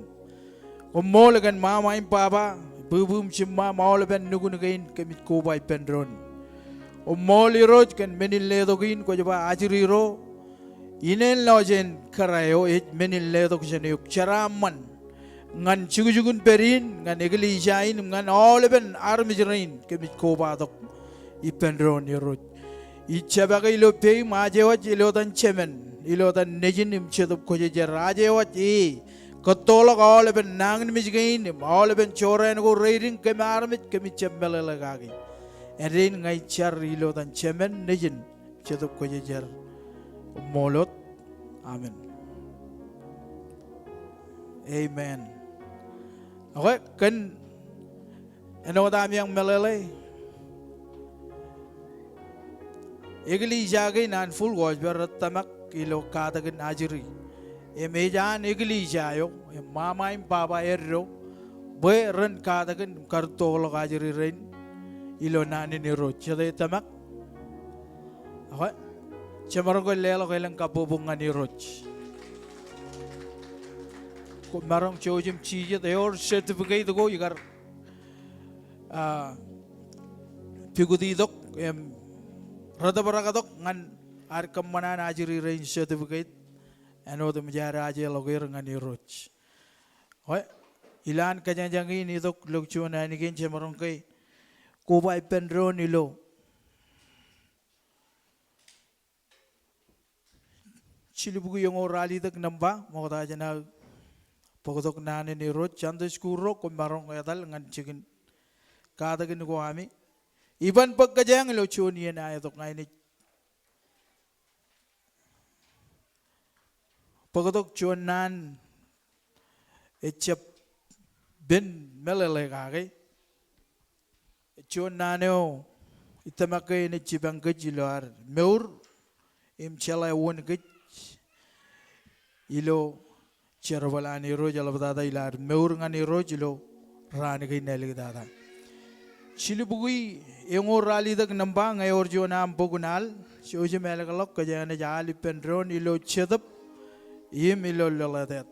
Koṃṃool kōn ṃaṃa im baba, bwibwiṃ jiṃṃaṃ, aolepen nukun kein kōmij koba ippān doon. Koṃṃool Irooj kōn men in letok in kwōj ba ajri ro, ineen lọjien kōrā eo ej men in letok jān eok jeraaṃṃan ñan jukjukun pād in, ñan eklejia in, ñan aolepen armej rein kōmij kobatok ippān doon Irooj. Ij jebake ilo peiṃ, ajewōj ilo etan Jemān, ilo etan Nejin im Jetōb Kwōjarjar, ajewōj e kōttoḷọk aolepen nañinmej kein im aolepen jorrāān ko reidik kōm armej kōmij jab meḷeḷe kaki. Āindein ña ij jar ilo etan Jemān, Nejin, Jetōb Kwōjarjar. Koṃṃool wōt. Amen. Amen. Ekwe, kōn āinwōt ami eñ meḷeḷe, eklejia kein an full gospel rej tōmak ilo katakin ajri. Im ej an eklejia eo, im ṃaṃa im baba eddo, bwe ren katakin im karūttoḷọk ajri rein ilo naan in Irooj. Jete ej tōmak? Okay. Jemaroñ ke leḷọk elōñ kabbokbok ñan Irooj. Koṃ maroñ jouj im jijet ewōr certificate ko ikar, ah, pukutitok im retōpraktok ñan ad kōṃṃan an ajri rein certificate. Āinwōt im jaar ajeḷọk er ñan Irooj. Okay. Ilowaan kōjañjañ in itok ḷọk juon ainikien, jemaroñ ke koba ippān doon ilo jilubukwi eñoul ralitōk nōṃba, ṃokta jān aō bōktok naan in Irooj. Sunday school ro, koṃ maroñ etal ñan jikin katakin ko ami. Iban bōk kōjeañ ilo juon iien aetok ña inaaj bōktok juon naan ejjab pen meḷeḷe kake. Juon naan eo ij tōmak ke enaaj jipañ kōj ilo ad mour im jeḷā wōn kōj ilo jerbal an Irooj eḷaptata ilo ad mour ñan Irooj ilo raan kein āliktata. Jilubukwi eñoul ralitōk nōṃba, ñe ewōr juon aṃ bok in al, jouj im ālōkḷọk, kōjeañ naaj al ippān doon ilo jetōb im ilo lōḷātāt.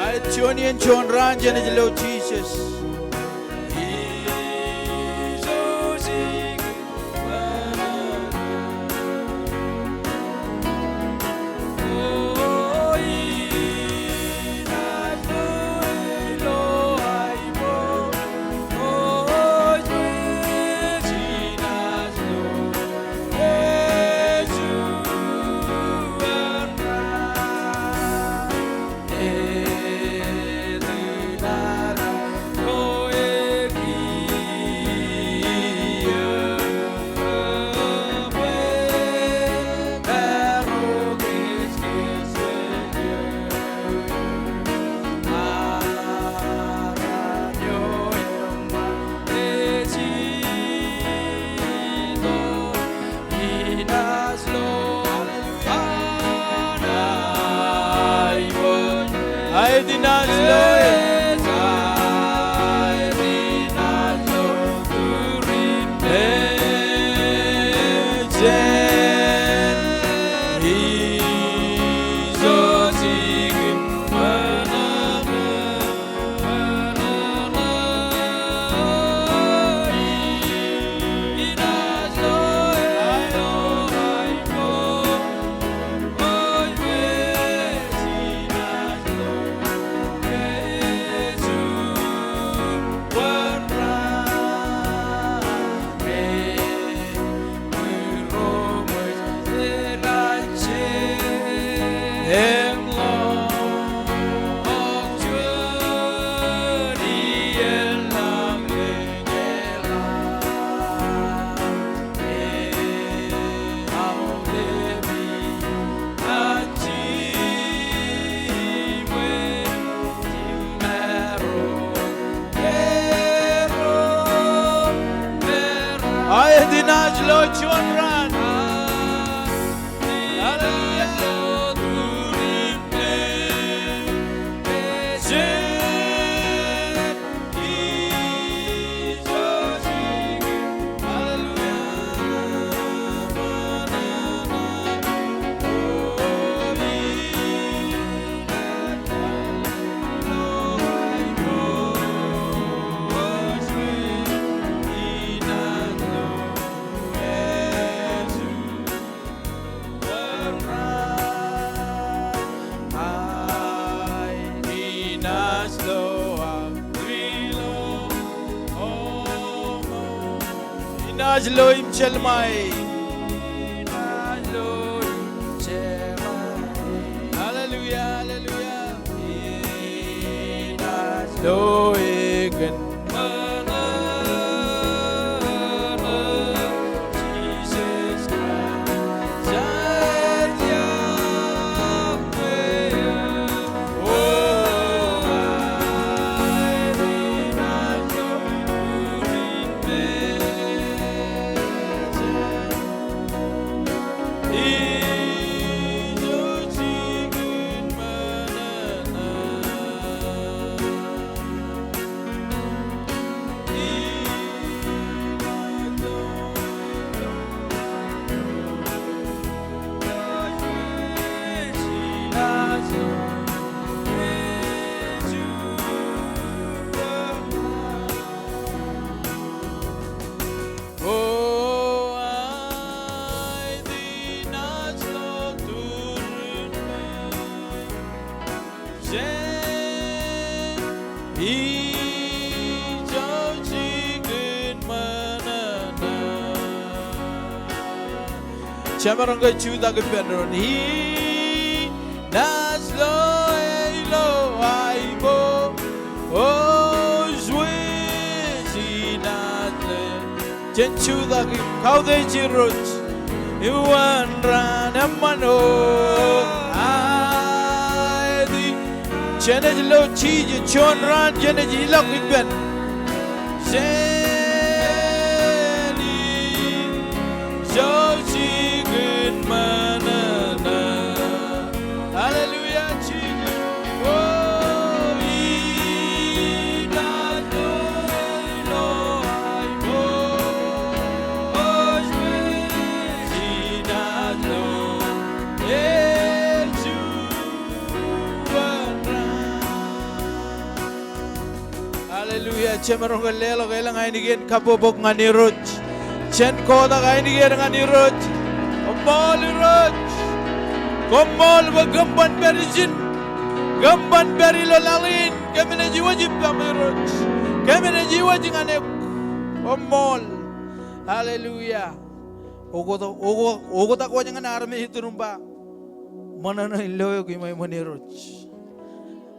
Aet juon iien juon raan, jenaaj lo Jisōs. Aet inaaj lo juon raan. Hallelujah. Inaaj lo im jelṃae. Hallelujah, hallelujah. Lo ekōn. Jemaroñ ke jutak ippān doon. Inaaj lo ilo aiboojoj wōj, inaaj lo. Jen jutak im kautiej Irooj. Uwaan raan eṃṃan, o aeti. Jenaaj lo Jisōs, juon raan jenaaj ilọk ippān. Hallelujah, Jisōs. O, inaaj lo, inaaj lo, Hallelujah. Jemaroñ ke leḷọk elōñ ainikien kabbokbok ñan Irooj. Jen kotak ainikien ñan Irooj. Koṃṃool Irooj. Koṃṃool bwe kōm ban pād ijin. Kōm ban pād ilo laḷ in. Kōm naaj iwōj ippaṃ Irooj. Kōm naaj iwōj ñan eok. Koṃṃool. Hallelujah. Oktak, oktak, oktak wōj ñan armej iturūṃ ba. Ṃōṇōṇō in lo eok iṃweo iṃōn Irooj.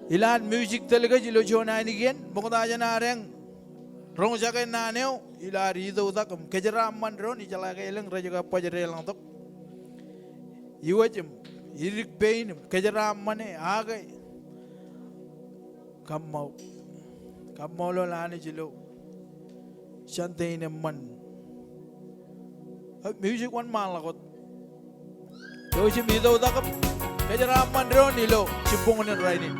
Ilo ad music tōl kōj ilo juon ainikien, ṃokta jān ad eñ roñjake naan eo, ilo ad itoktak im kōjeraaṃṃan doon, ijeḷā ke elōñ rej kab baj deḷọñtok. Iwōj im idik pein im kōjeraaṃṃane, ak kaṃṃool. Kaṃṃoolol Anij ilo Sunday in eṃṃan. Eo, music wōnṃaanḷọk wōt. Jouj im itoktak im kōjeraaṃṃan doon ilo jibboñōn in rainin.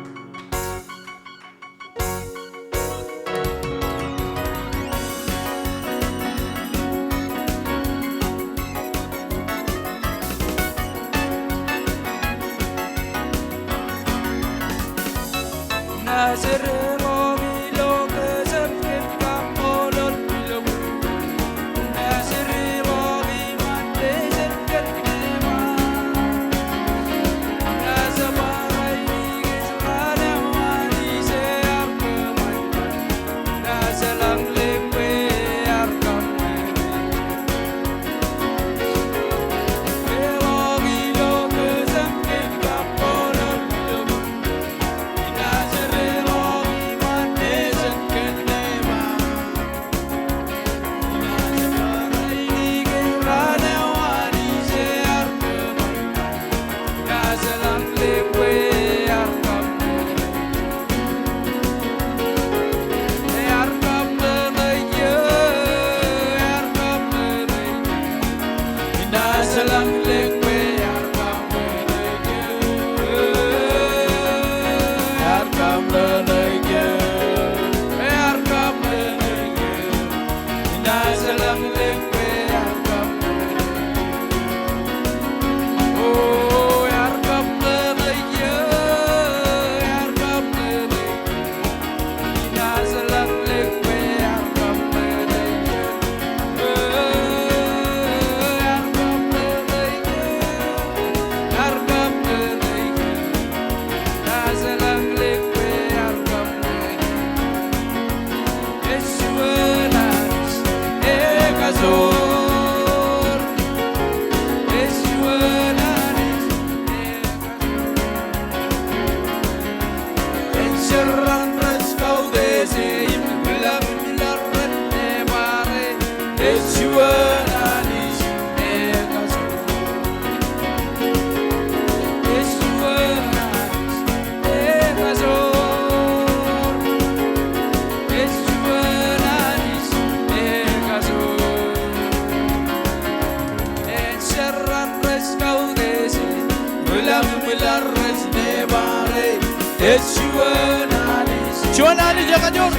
Juon Anij ekajoor.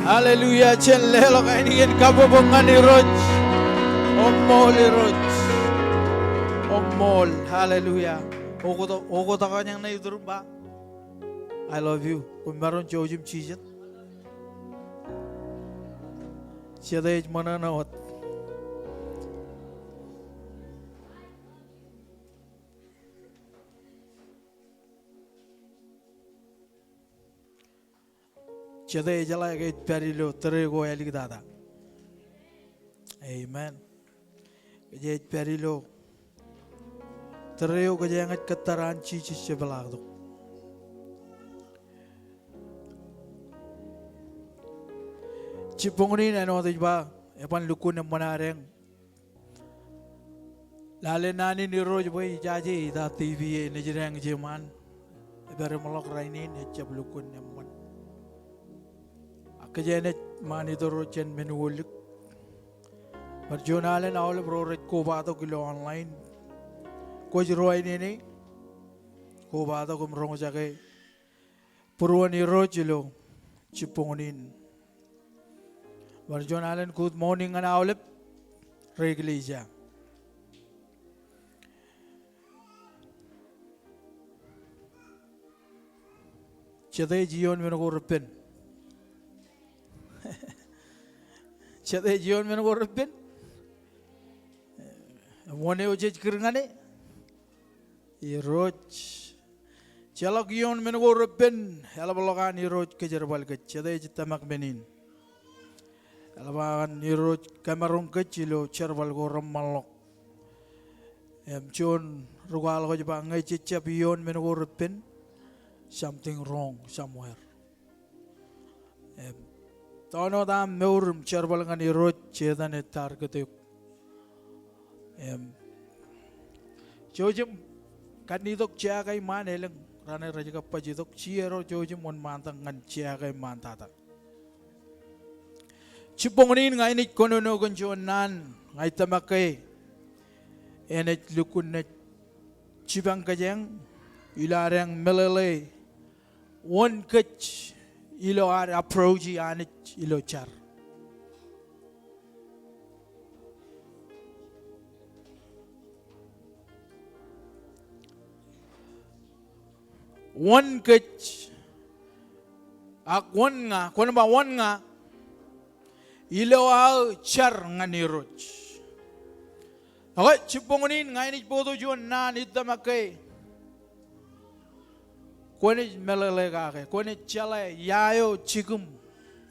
Hallelujah. Jen leḷọk ainikien kabbokbok ñan Irooj. Koṃṃool Irooj. Koṃṃool. Hallelujah. Oktak, oktak ñan ṇe iturūṃ ba, I love you. Koṃ maroñ jouj im jijet. Jete ej ṃōṇōṇō wōt? Jete ejeḷā ke ej pād ilo tōre ko āliktata? Amen. Kōjeañ ej pād ilo tōre eo kōjeañ ej kōttar an Jisōs jepḷaaktok. Jibboñ in āinwōt ej ba, eban lukkuun eṃṃan adeañ. Lale naan in Irooj bwe ijaje ita TV e nejid eañ jeṃaan. Ej pād im ḷọk rainin, ejjab lukkuun eṃṃan. Ak kōj enaaj ṃaan itorooj jān men ko lik. Bar juon alen aolep ro rej kobatok ilo online. Kwōj ruwainene, kobatok im roñjake būruon Irooj ilo jibboñ in. Bar juon alen good morning ñan aolep ri-eklejia. Jete ej ioon men ko reppen? Jete ej ioon men ko reppen? Im wōn eo jej kūr ñan e? Irooj. Jeḷọk ioon men ko reppen, eḷapḷọk an Irooj kōjerbal kōj. Jete ej tōmak men in? Eḷap an Irooj kamaroñ kōj ilo jerbal ko reṃṃanḷọk. Im juon rūkwaḷọk ej ba ñe jejjab ioon men ko reppen, something wrong somewhere. Im tōn wōt aṃ mour im jerbal ñan Irooj, Setan ej target eok. Im jouj im kōn itok jea ko iṃaan, elōñ raṇe rej kab baj itok, jiero jouj im wōnṃaantak ñan jea ko iṃaan tata. Jibboñ in ña inaaj kōnono kōn juon naan ña ij tōmak ke enaaj lukkuun naaj jipañ kōjeañ ilo adeañ meḷeḷe wōn kōj ilo ad approach e Anij ilo jar. Wōn kōj, ak wōn ña, kwōn ba wōn ña, ilo aō jar ñan Irooj. Ak jibboñ in ña inaaj bōktok juon naan ij tōmak ke kwōnaaj meḷeḷe kake, kwōnaaj jeḷā ia eo jikūṃ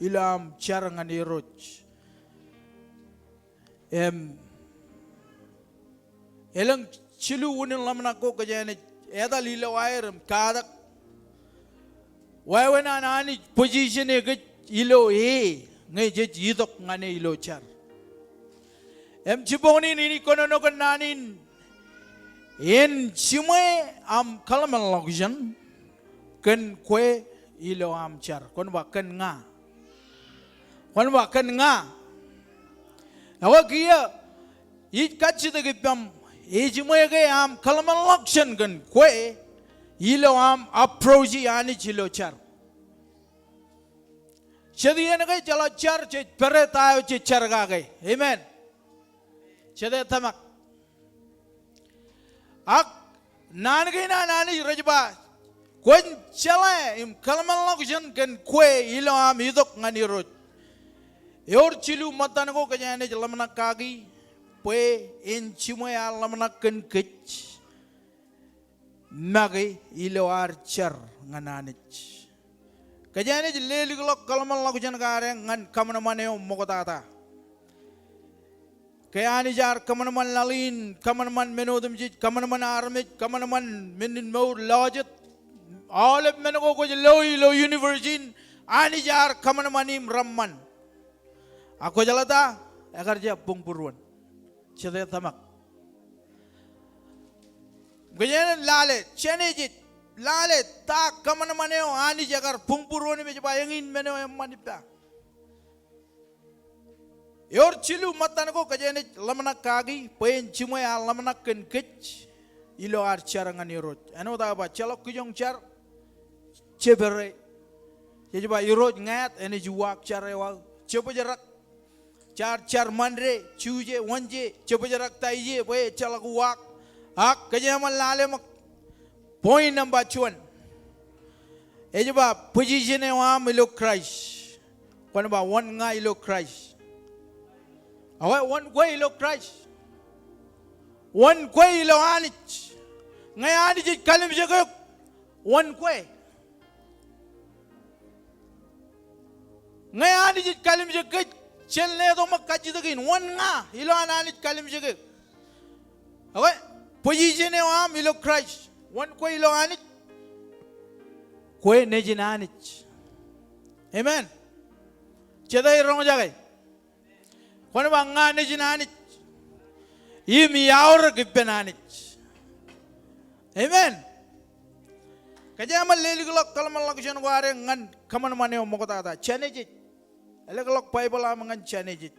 ilo aṃ jar ñan Irooj. Im elōñ jilu unin ḷōmṇak ko kōjeañ naaj etal ilo aer im katak wāween an Anij position e kōj ilo e ñe jej itok ñan e ilo jar. Im jibboñ in inaaj kōnono kōn naan in, en jiṃwe aṃ kōḷmānḷọkjeṇ kōn kwe ilo aṃ jar. Kwōn ba kōn ña. Kwōn ba kōn ña. Ekwe kiiō ij kajjitōk ippaṃ, ejiṃwe ke aṃ kōḷmānḷọkjeṇ kōn kwe ilo aṃ approach e Anij ilo jar? Jet iien ke jeḷā jar jej pere ta eo jej jar kake. Amen. Jete tōmak? Ak naan kein an Anij rej ba, kwōn jeḷā im kōḷmānḷọkjeṇ kōn kwe ilo aṃ itok ñan Irooj. Ewōr jilu ṃōttan ko kōjeañ naaj ḷōmṇak kaki bwe en jiṃwe aer ḷōmṇak kōn kōj make ilo ad jar ñan Anij. Kōjeañ naaj lelikḷọk kōḷmānḷọkjeṇ ko adeañ ñan kōṃanṃan eo ṃoktata. Ke Anij ear kōṃanṃan laḷ in, kōṃanṃan men otemjej, kōṃanṃan armej, kōṃanṃan men in mour, lọjet, aolep men ko kwōj lo ilo universe in, Anij ear kōṃanṃan im reṃṃan. Ak kwōjeḷā ta? Ekar jab buñbūruon. Jete tōmak? Kōjeañ lale, jenaaj lale ta kōṃanṃan eo Anij ekar buñbūruon im ej ba eñin men eo eṃṃan ippa. Ewōr jilu ṃōttan ko kōjeañ naaj ḷōmṇak kaki bwe en jiṃwe aer ḷōmṇak kōn kōj ilo ad jar ñan Irooj. Āinwōt aō ba, jeḷọk kijoñ jar jepere. Jej ba Irooj ñāāt, enaaj uwaak jar eo aō. Jebōjrak. Jaar jar Ṃande, Juje, Wōnje, jebōjrak ta ije bwe ejjeḷọk uwaak. Ak kōjeañ ṃōk lale ṃōk point number juon. Ej ba position eo aṃ ilo Kraist. Kwōn ba wōn ña ilo Kraist? Ak wōn kwe ilo Kraist? Wōn kwe ilo Anij? Ñe Anij ej kallimjek eok, wōn kwe? Ñe Anij ej kallimjek kōj, jen letok ṃōk kajjitōk in, wōn ña ilo an Anij kallimjek eok? Ak position eo aṃ ilo Kraist. Wōn kwe ilo Anij? Kwe nejin Anij. Amen. Jete ej roñjake? Kwōn ba ña nejin Anij im iaorōk ippān Anij. Amen. Kōjeañ ṃōk lelikḷọk kōḷmānḷọkjeṇ ko ad ñan kōṃanṃan eo ṃoktata. Jenesis. Eḷḷọk Baibōḷ aṃ ñan Jenesis.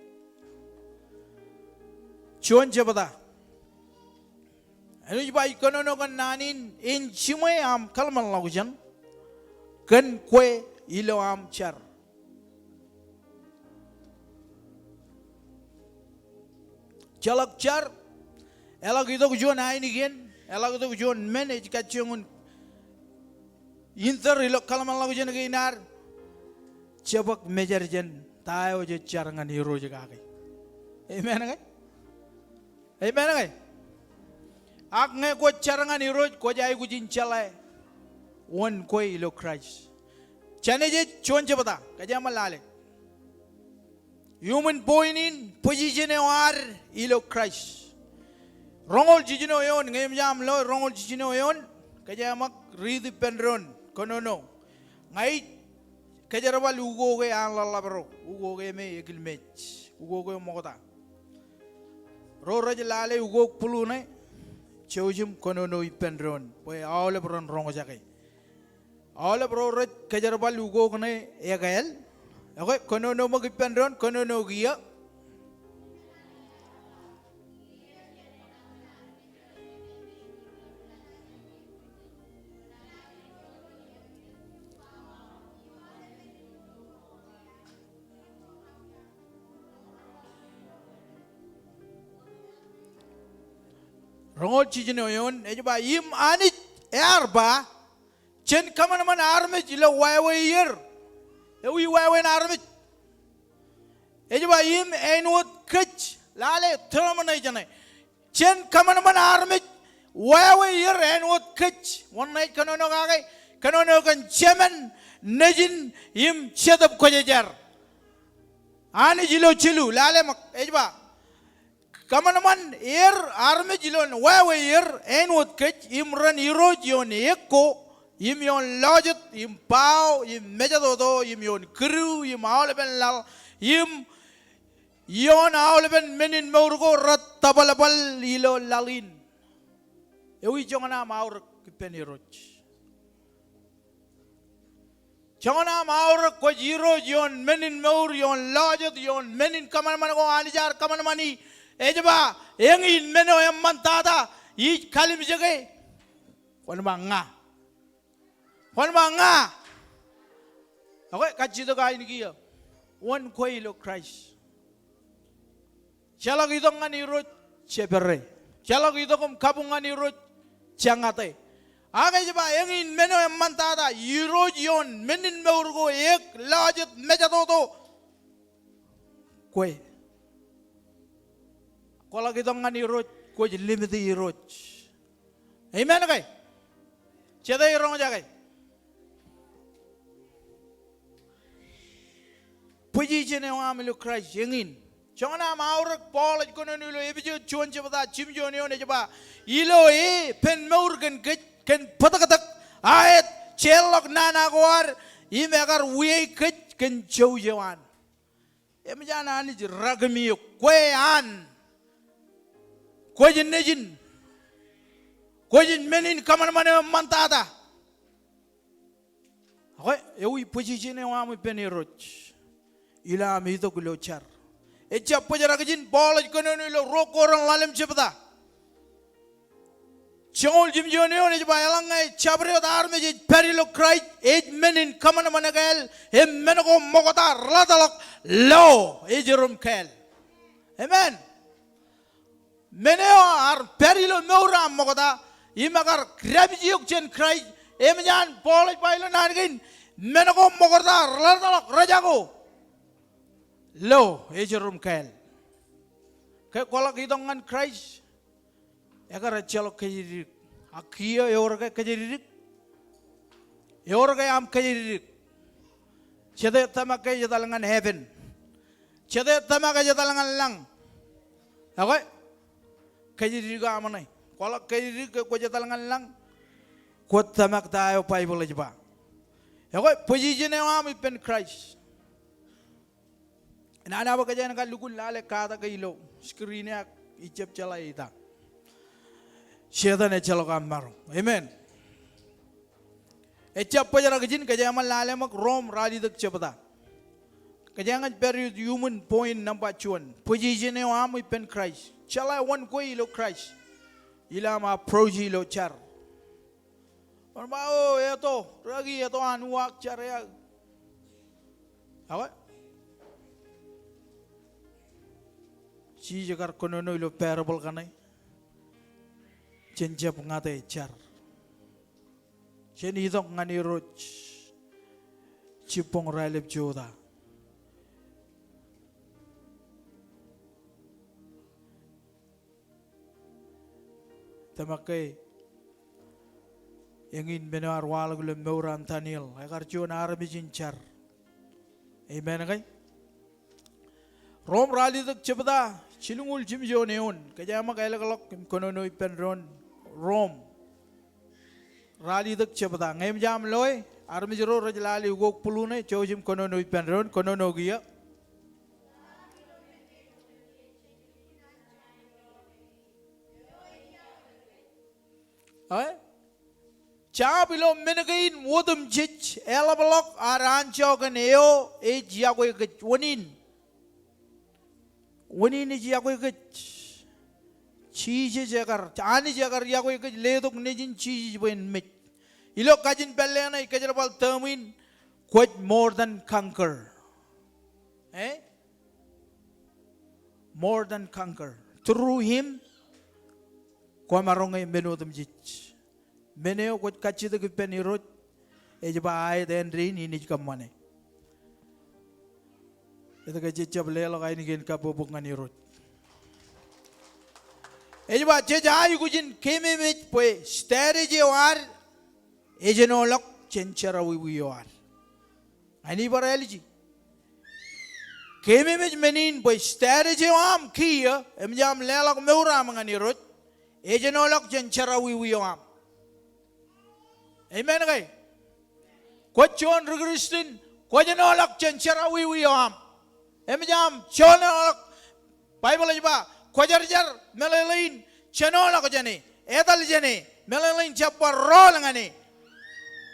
Juon jebta. Āinwōt ij ba ij kōnono kōn naan in, en jiṃwe aṃ kōḷmānḷọkjeṇ kōn kwe ilo aṃ jar. Ejjeḷọk jar, eḷak itok juon ainikien, eḷak itok juon men ej kajjioñ in inter ilo kōḷmānḷọkjeṇ kein ad, jebōk mejād jān ta eo jej jar ñan Irooj kake. Amen ke? Amen ke? Ak ñe kwōj jar ñan Irooj, kwōj aikuj in jeḷā wōn kwe ilo Kraist. Jenesis juon jebta, kōjeañ ṃōk lale. Iuṃwin point in, position eo ad ilo Kraist. Roñoul jiljino eoon, ñe eṃōj aṃ lo roñoul jiljino eoon, kōjeañ ṃōk riiti ippān doon, kōnono. Ña ij kōjerbal ukok e an ḷōḷḷap ro, ukok e me ekilmeej, ukok e ṃokta. Ro rej lale ukok blue ṇe, jouj im kōnono ippān doon, bwe aolep ren roñjake. Aolep ro rej kōjerbal ukok ṇe ekāāl, ekwe, kōnono ṃōk ippān doon, kōnono kiiō. Roñoul jiljino eoon, ej ba im Anij ear ba, jen kōṃanṃan armej ilo wāween er. Ewi wāween armej? Ej ba im āinwōt kōj, lale term ṇe jeṇe. Jen kōṃanṃan armej wāween er āinwōt kōj. Wōn ṇe ej kōnono kake? Kōnono kōn Jemān, Nejin im Jetōb Kwōjarjar. Anij ilo jilu, lale ṃōk, ej ba, kōṃanṃan er armej ilo wāween er āinwōt kōj, im ren irooj ioon eok ko, im ioon lọjet, im bao, im mejatoto, im ioon kidu, im aolepen laḷ, im ioon aolepen men in mour ko rej tōbalbal ilo laḷ in. Ewi joñan aṃ aorōk ippān Irooj? Joñan aṃ aorōk kwōj irooj ioon men in mour, ioon lọjet, ioon men in kōṃanṃan ko Anij ear kōṃanṃani? Ej ba, eñin men eo eṃṃantata ij kalimjeke. Kwōn ba ña. Kwōn ba ña. Ekwe, kajjitōk ainikien wōn kwe ilo Kraist. Jeḷak itok ñan Irooj, jepere. Jeḷak itok im kabuñ ñan Irooj, jeñate. Ak ej ba eñin men eo eṃṃantata, irooj ioon men in mour ko, eok, lọjet, mejatoto. Kwe. Kwōḷak itok ñan Irooj, kwōj limiti Irooj. Amen ke? Jete ej roñjake? Position eo aṃ ilo Kraist eñin. Joñan aṃ aorōk, Paul ej kōnono ilo Epesōs juon jebta, jimjuon eoon, ej ba, ilo e pen mour kōn kōj, kōn bōtōktōk, aet, jeorḷọk nana ko ad, im ekar wiaik kōj kōn jouj eo an. Eṃōj an Anij rak im eok, kwe an. Kwōj nejin. Kwōj men in kōṃanṃan eo eṃṃantata. Ekwe, ewi position eo aṃ ippān Irooj ilo aṃ itok ilo jar? Ejjab bōjrak ijin, Paul ej kōnono ilo ruo Korint ḷalem jebta, joñoul jimjuon eoon, ej ba, eḷaññe jabdewōt armej ej pād ilo Kraist, ej men in kōṃanṃan kāāl, im men ko ṃokta reḷapḷọk, lo ej rom kāāl. Amen. Men eo ear pād ilo mour aṃ ṃokta, im ekar dāpij eok jān Kraist, eṃōj an Paul ej ba ilo naan kein, men ko ṃokta reḷapḷọk, rejako, lo ej rom kāāl. Ke kwōḷak itok ñan Kraist, ekar ejjeḷọk kōjatdikdik. Ak kiiō, eor ke kōjatdikdik? Eor ke aṃ kōjatdikdik? Jete tōmak ke ej etal ñan heaven? Jete tōmak ej etal ñan lañ? Ekwe, kōjatdikdik eo aṃ ṇe. Kwōḷak kōjatdikdik ke kwōj etal ñan lañ, kwōj tōmak ta eo Baibōḷ ej ba. Ekwe, position eo aṃ ippān Kraist. Nana bwe kōjeañ kar lukkuun lale katak e ilo screen e ak ij jab jeḷā ita. Setan ejjeḷọk aṃ maroñ. Amen. Ejjab bōjrak ijin, kōjeañ ṃōk lale ṃōk Rom ralitōk jebta. Kōjeañ ej pād iuṃwin point number juon. Position eo aṃ ippān Christ. Jeḷā wōn kwe ilo Christ. Ilo aṃ approach ilo jar. Ṃōṃ ba, o, eto, rūkaki, eto an uwaak jar e aō. Awa? Jisōs ekar kōnono ilo parable kaṇe. Jen jab ñate jar. Jen itok ñan Irooj jibboñ raelep jota. Tōmak ke eñin men eo ear waḷọk ilo mour an Daniel, ekar juon armej in jar. Amen ke? Rom ralitōk jebta, jilñuul jimjuon eoon, kōjeañ ṃōk ālōkḷọk im kōnono ippān doon Rom ralitōk jebta. Ñe eṃōj aṃ loe, armej ro rej lale ukok bulu ṇe, jouj im kōnono ippān doon, kōnono kiiō. Eo? Jab ilo men kein otemjej eḷapḷọk ad anjọ kōn eo ej iọkwe kōj. Wōn in? Wōn in ej iọkwe kōj? Jisōs ekar, Anij ekar iọkwe kōj, letok Nejin Jisōs bwe en mej. Ilo kajin pālle ṇe ej kōjerbal term in, kwōj more than conquer. Eh? More than conquer. Through him, kwōmaroñ e men otemjej. Men eo kwōj kajjitōk ippān Irooj, ej ba aet āindein in ij kōṃṃane. Etke jej jab leḷọk ainikien kabbokbok ñan Irooj? Ej ba jej aikuj in keememej bwe strategy eo ad ejenoḷọk jān jerọwiwi eo ad. Ña in ij bar āliji. Keememej men in bwe strategy eo aṃ kiiō, eṃōj aṃ leḷọk mour aṃ ñan Irooj, ejenoḷọk jān jerọwiwi eo aṃ. Amen ke? Kwōj juon ri Kristian, kwōjenoḷọk jān jerọwiwi eo aṃ. Eṃōj aṃ jenoḷọk. Baibōḷ ej ba, kwōjarjar meḷeḷein, jenoḷọk jān e, etal jān e, meḷeḷein jab bar rọọl ñan e.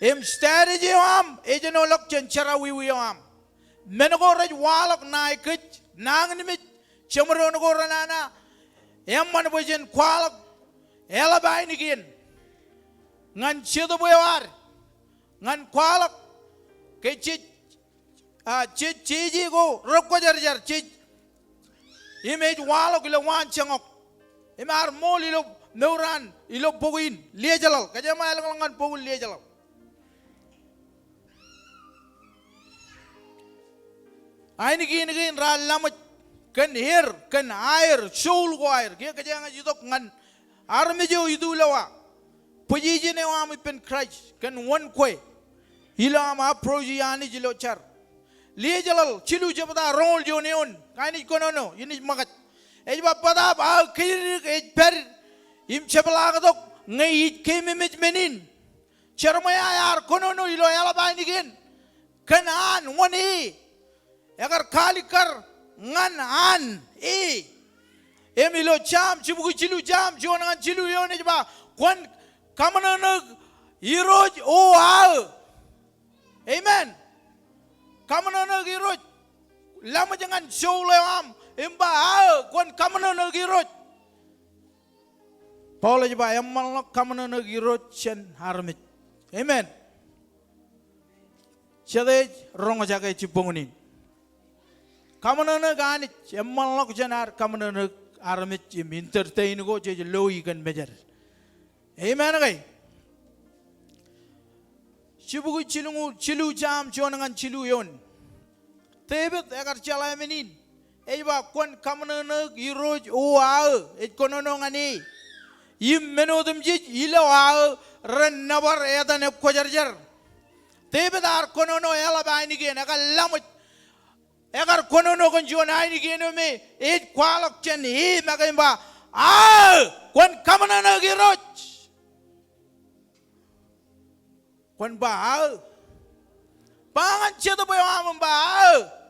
Im strategy eo aṃ ejenoḷọk jān jerọwiwi eo aṃ. Men ko rej waḷọk ṇae kōj, nañinmej, jeṃdoon ko renana, eṃṃan bwe jen kwaḷọk eḷap ainikien ñan jetōb eo ad, ñan kwaḷọk ke jej, a, jej, jeje ko rekwōjarjar jej, im ej waḷọk ilo waanjoñak. Im ear ṃool ilo mour an, ilo bok in, Liejjeḷaḷ. Kōjeañ ṃōk ālōkḷọk ñan bok in Liejjeḷaḷ. Ainikien kein raar laṃōj kōn er, kōn aer, soul ko aer. Kiiō kōjeañ ej itok ñan armej eo itulowa. Position eo aṃ ippān Christ kōn wōn kwe ilo aṃ approach e Anij ilo jar. Liejjeḷaḷ jilu jebta roñoul juon eoon, kain ej kōnono, in ej ṃōkaj. Ej ba bōtaab aō kōjatdikdik ej pād im jepḷaaktok ñe ij keememej men in. Jeremiah ear kōnono ilo eḷap ainikien kōn an wōn e. Ekar kaalikkar ñan an e. Im ilo Sam jibukwi jilu, Sam juon ñan jilu eoon ej ba, kwōn kaṃōṇōṇōik Irooj o aō. Amen. Kaṃōṇōṇōik Irooj. Laṃōj ñan soul eo aṃ im ba aō, kwōn kaṃōṇōṇōik Irooj. Paul ej ba eṃṃanḷọk kaṃōṇōṇōik Irooj jān armej. Amen. Jete ej roñjake jibboñōn in? Kaṃōṇōṇōik Anij eṃṃanḷọk jān ad kaṃōṇōṇōik armej im entertain ko jej loi kōn mejed. Amen ke? Jibukwi jilñuul, jilu Sam juon ñan jilu eoon. David ekar jeḷā men in. Ej ba kwōn kaṃōṇōṇōik Irooj o aō, ej kōnono ñan e. Im men otemjej ilo aō ren nōbar etan ekwōjarjar. David ear kōnono eḷap ainikien, ekar laṃōj. Ekar kōnono kōn juon ainikien eo me ej kwaḷọk jān e make im ba, aō, kwōn kaṃōṇōṇōik Irooj. Kwōn ba aō. Ba ñan jetōb eo aṃ im ba aō.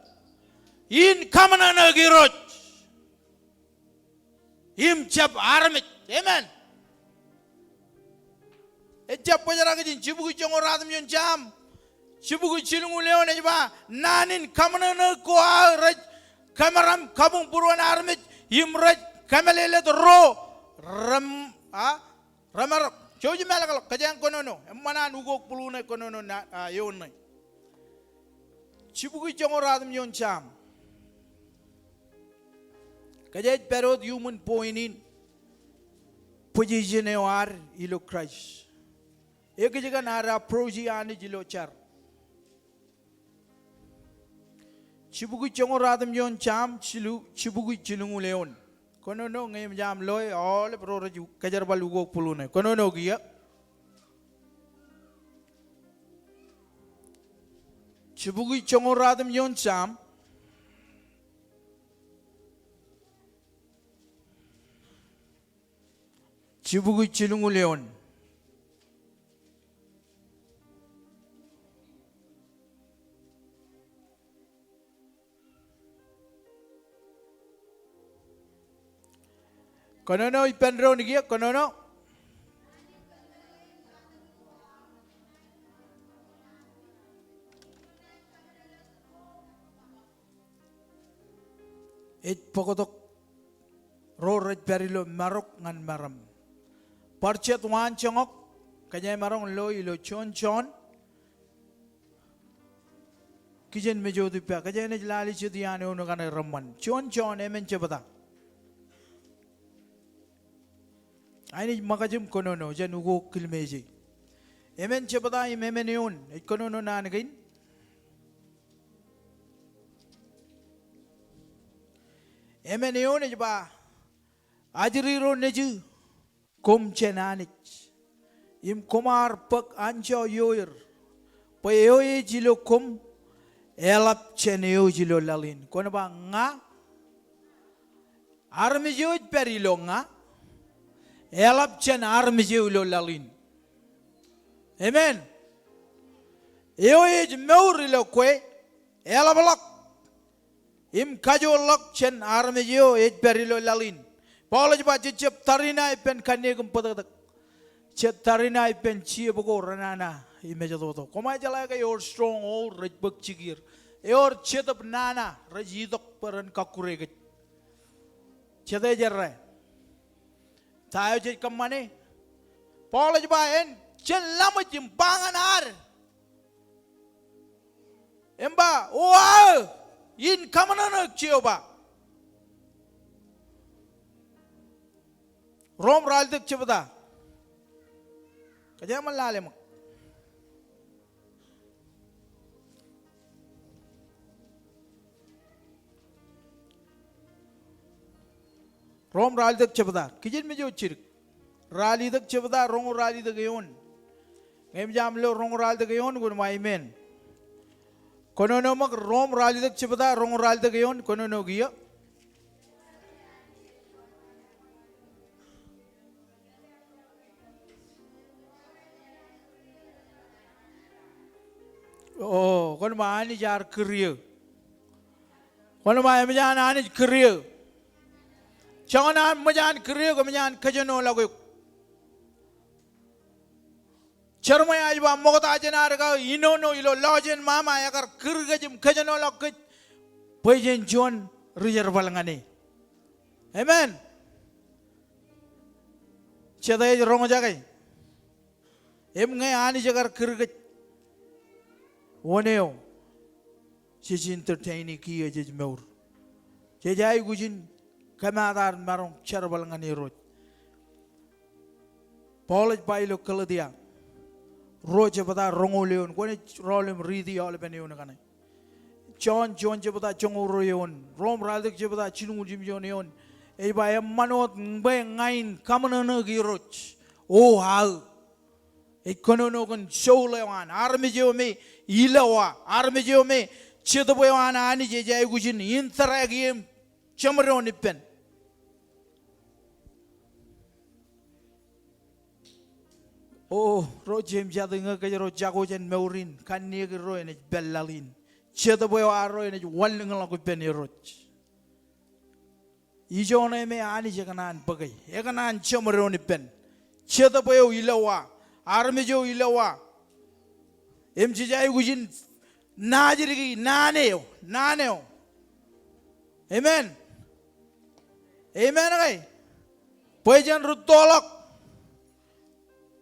in kaṃōṇōṇōik Irooj im jab armej. Amen. Ejjab bōjrak ijin. Jibukwi joñoul ruatimjuon Sam, jibukwi jilñuul eoon ej ba, naan in kaṃōṇōṇōik ko aō rej kōmeram kabuñ būruon armej im rej kōmeḷeḷeid ro rem, a, remarok. Jouj im ālōkḷọk, kōjeañ kōnono. Eṃṃan an ukok būḷu ṇe kōnono na, a, eoon ṇe. Jibukwi joñoul ruatimjuon Sam. Kōj ej pād wōt iuṃwin point in, position eo ad ilo Christ. Ekōjkan ad approach Anij ilo jar. Jibukwi joñoul ruatimjuon Sam, jilu, jibukwi jilñuul eoon. Kōnono ñe eṃōj aṃ loe, aolep ro rej kōjerbal ukok būḷu ṇe. Kōnono kiiō. Jibukwi joñoul ruatimjuon Sam. Jibukwi jilñuul eoon. Kōnono ippān doon kiiō, kōnono. Ej bōktok ro rej pād ilo marok ñan meram. Bar jet waanjoñak, kōjeañ maroñ loe ilo juon Jon. Kijenmej wōt ippa, kōjeañ naaj lale jet iaan eoon kaṇe reṃṃan. Juon Jon emān jebta. Inaaj ṃōkaj im kōnono jān ukok kilmeje. Emān jebta im emān eoon, ej kōnono naan kein. Emān eoon ej ba, ajri ro nejū, koṃ jān Anij. Im koṃ ar bōk anjọ ioer. Bwe eo ej ilo koṃ, eḷap jān eo ej ilo laḷ in. Kwōn ba ña, armej eo ej pād ilo ña, eḷap jān armej eo ilo laḷ in. Amen. Eo ej mour ilo kwe, eḷapḷọk im kajoorḷọk jān armej eo ej pād ilo laḷ in. Paul ej ba, jej jab tariṇae ippān kanniōk im bōtōktōk. Jej tariṇae ippān jeiū ko renana im ejatoto. Koṃ jeḷā ke ewōr stronghold rej bōk jikier. Ewōr jetōb nana rej itok bwe ren kọkkure kōj. Jete jerā? Ta eo jej kōṃṃane? Paul ej ba, en jen laṃōj im ba ñan ad. Im ba, o aō in kaṃōṇōṇōik Jeova. Rom ralitōk jebta. Kōjeañ ṃōk lale ṃōk. Rom ralitōk jebta. Kijenmej wōt jidik. Ralitōk jebta, roñoul ralitōk eoon. Ñe eṃōj aṃ lo roñoul ralitōk eoon, kwōn ba amen. Kōnono ṃōk, Rom ralitōk jebta, roñoul ralitōk eoon, kōnono kiiō. O, kwōn ba Anij ear kūr eō. Kwōn ba eṃōj an Anij kūr eō. Joñan an eṃōj an kūr eō, eṃōj an kōjenoḷọk eok. Jeremiah ej ba ṃokta jān ad kake inono ilo lọjien ṃaṃa ekar kūr kōj im kōjenoḷọk kōj bwe jen juon ri jerbal ñan e. Amen. Jete ej roñjake? Im ñe Anij ekar kūr kōj, wōn eo jej entertain e kiiō jej mour? Jej aikuj in kōmaat ad maroñ jerbal ñan Irooj. Paul ej ba ilo Galetia ruo jebta roñoul eoon, kwōnaaj rọọl im riiti aolepen eoon kaṇe. Jon, Jon jebta joñoul ruo eoon, Rom ralitōk jebta jilñuul jimjuon eoon. Ej ba eṃṃan wōt bwe ña in kaṃōṇōṇōik Irooj, o aō. Ej kōnono kōn soul eo an, armej eo me ilowaan, armej eo me Jetōb eo an Anij ej aikuj in interact im jeṃdoon ippān. O, ro jeiū im jatū ñe kōjro jako jān mour in, kanniōk ro enaaj pād laḷ in. Jetōb eo arro enaaj wanlōñḷọk ippān Irooj. Ijoñe me Anij ekōṇaan bōke, ekōṇaan jeṃdoon ippān. Jetōb eo ilọwa, armej eo ilọwa. Im jej aikuj in naajdik naan eo, naan eo. Amen. Amen ke? Bwe jen rūttoḷọk.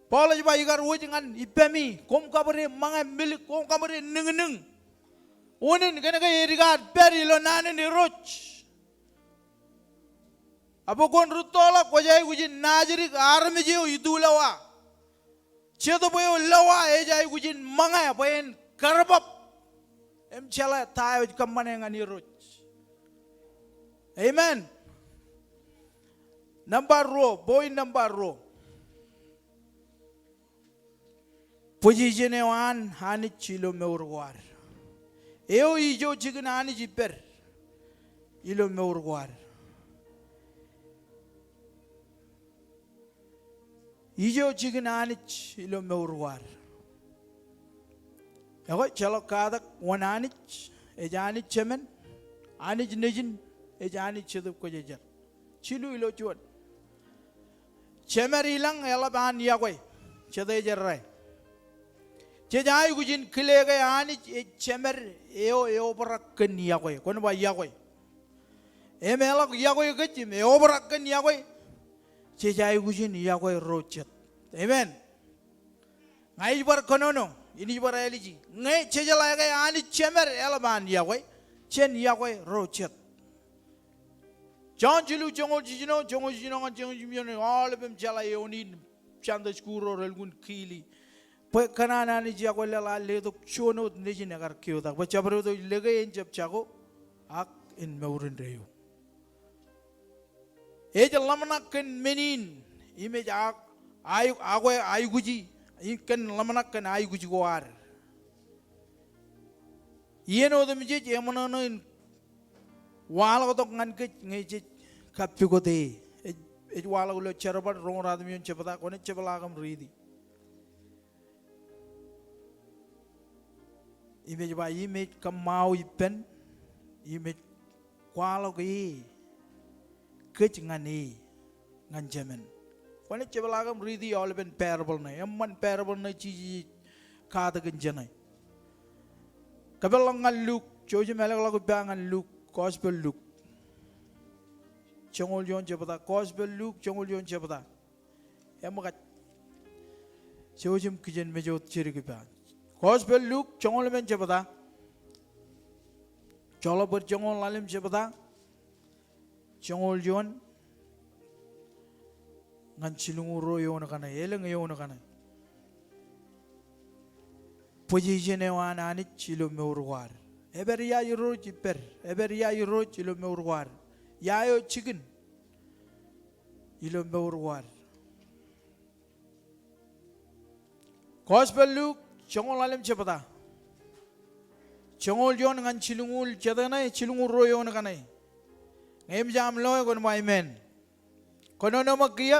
Paul ej ba ikar wōj ñan ippemi, koṃ kabōde ṃōñā, milk, koṃ kabōde niñniñ. Unin kōnke edikaat pād ilo naan in Irooj. Ak bwe kwōn rūttoḷọk kwōj aikuj in naajdik armej eo itulowa. Jetōb eo lowa ej aikuj in ṃōñā bwe en kōrbōb im jeḷā ta eo ej kōṃṃane ñan Irooj. Amen. Nōṃba ruo, point nōṃba ruo. Position eo an Anij ilo mour ko ad. Eo ijo jikin Anij ippād ilo mour ko ad. Ijo jikin Anij ilo mour ko ad. Ekwe, ejjeḷọk katak wōn Anij, ej Anij Jemān, Anij Nejin, ej Anij Jetōb Kwōjarjar. Jilu ilo juon. Jemād ilañ eḷap an iọkwe, jete ej errā. Jej aikuj in kile ke Anij ej Jemād eo eobrak kōn iọkwe. Kwōn ba iọkwe. Im eḷak iọkwe kōj im eobrak kōn iọkwe. Jej aikuj in iọkwe ro jet. Amen. Ña ij bar kōnono, in ij bar āliji. Ñe jejeḷā ke Anij Jemād eḷap an iọkwe, jen iọkwe ro jet. Jon jilu joñoul jiljino, joñoul jiljino ñan joñoul jiljino, aolep im jeḷā eoon in Sunday school ro relukkuun kiili. Bwe kōṇaan Anij iọkwe laḷ, a letok juon wōt nejin ekar keotak. Bwe jabdewōt eo ej lōke en jab jako, ak en mour indeeo. Ej ḷōmṇak kōn men in, im ej a-, ai-, akwe aikuji, im kōn ḷōmṇak kōn aikuj ko ad. Iien otemjej eṃōṇōṇō in waḷọktok ñan kōj ñe jej kappukot e. Ej, ej waḷọk ilo Jerbal roñoul ratimjuon jebta, kwōnaaj jepḷaak im riiti. Im ej ba, im ej kōṃṃao ippān, im ej kwaḷọk e, kōj ñan e, ñan Jemān. Kwōnaaj jepḷaak im riiti aolepen parable ṇe, eṃṃan parable ṇe Jisōs ej katakin jeṇe. Kōpeḷḷọk ñan Luk, jouj im ālōkḷọk ippa ñan Luk, Gospel Luk. Joñoul juon jebta, Gospel Luk, joñoul juon jebta. Eṃōkaj. Jouj im kijenmej wōt jidik ippa. Gospel Luk, joñoul emān jebta. Joḷọk bōd joñoul ḷalem jebta. Joñoul juon. Ñan jilñuul ruo eoon kaṇe. Elōñ eoon kaṇe. Position eo an Anij ilo mour ko ad. Epād ia Irooj ippād. Epād ia Irooj ilo mour ko ad. Ia eo jikin. Ilo mour ko ad. Gospel Luk, joñoul ḷalem jebta. Joñoul juon ñan jilñuul jete ṇe, jilñuul ruo eoon kaṇe. Ñe eṃōj aṃ loe kwōn ba amen. Kōnono ṃōk kiiō.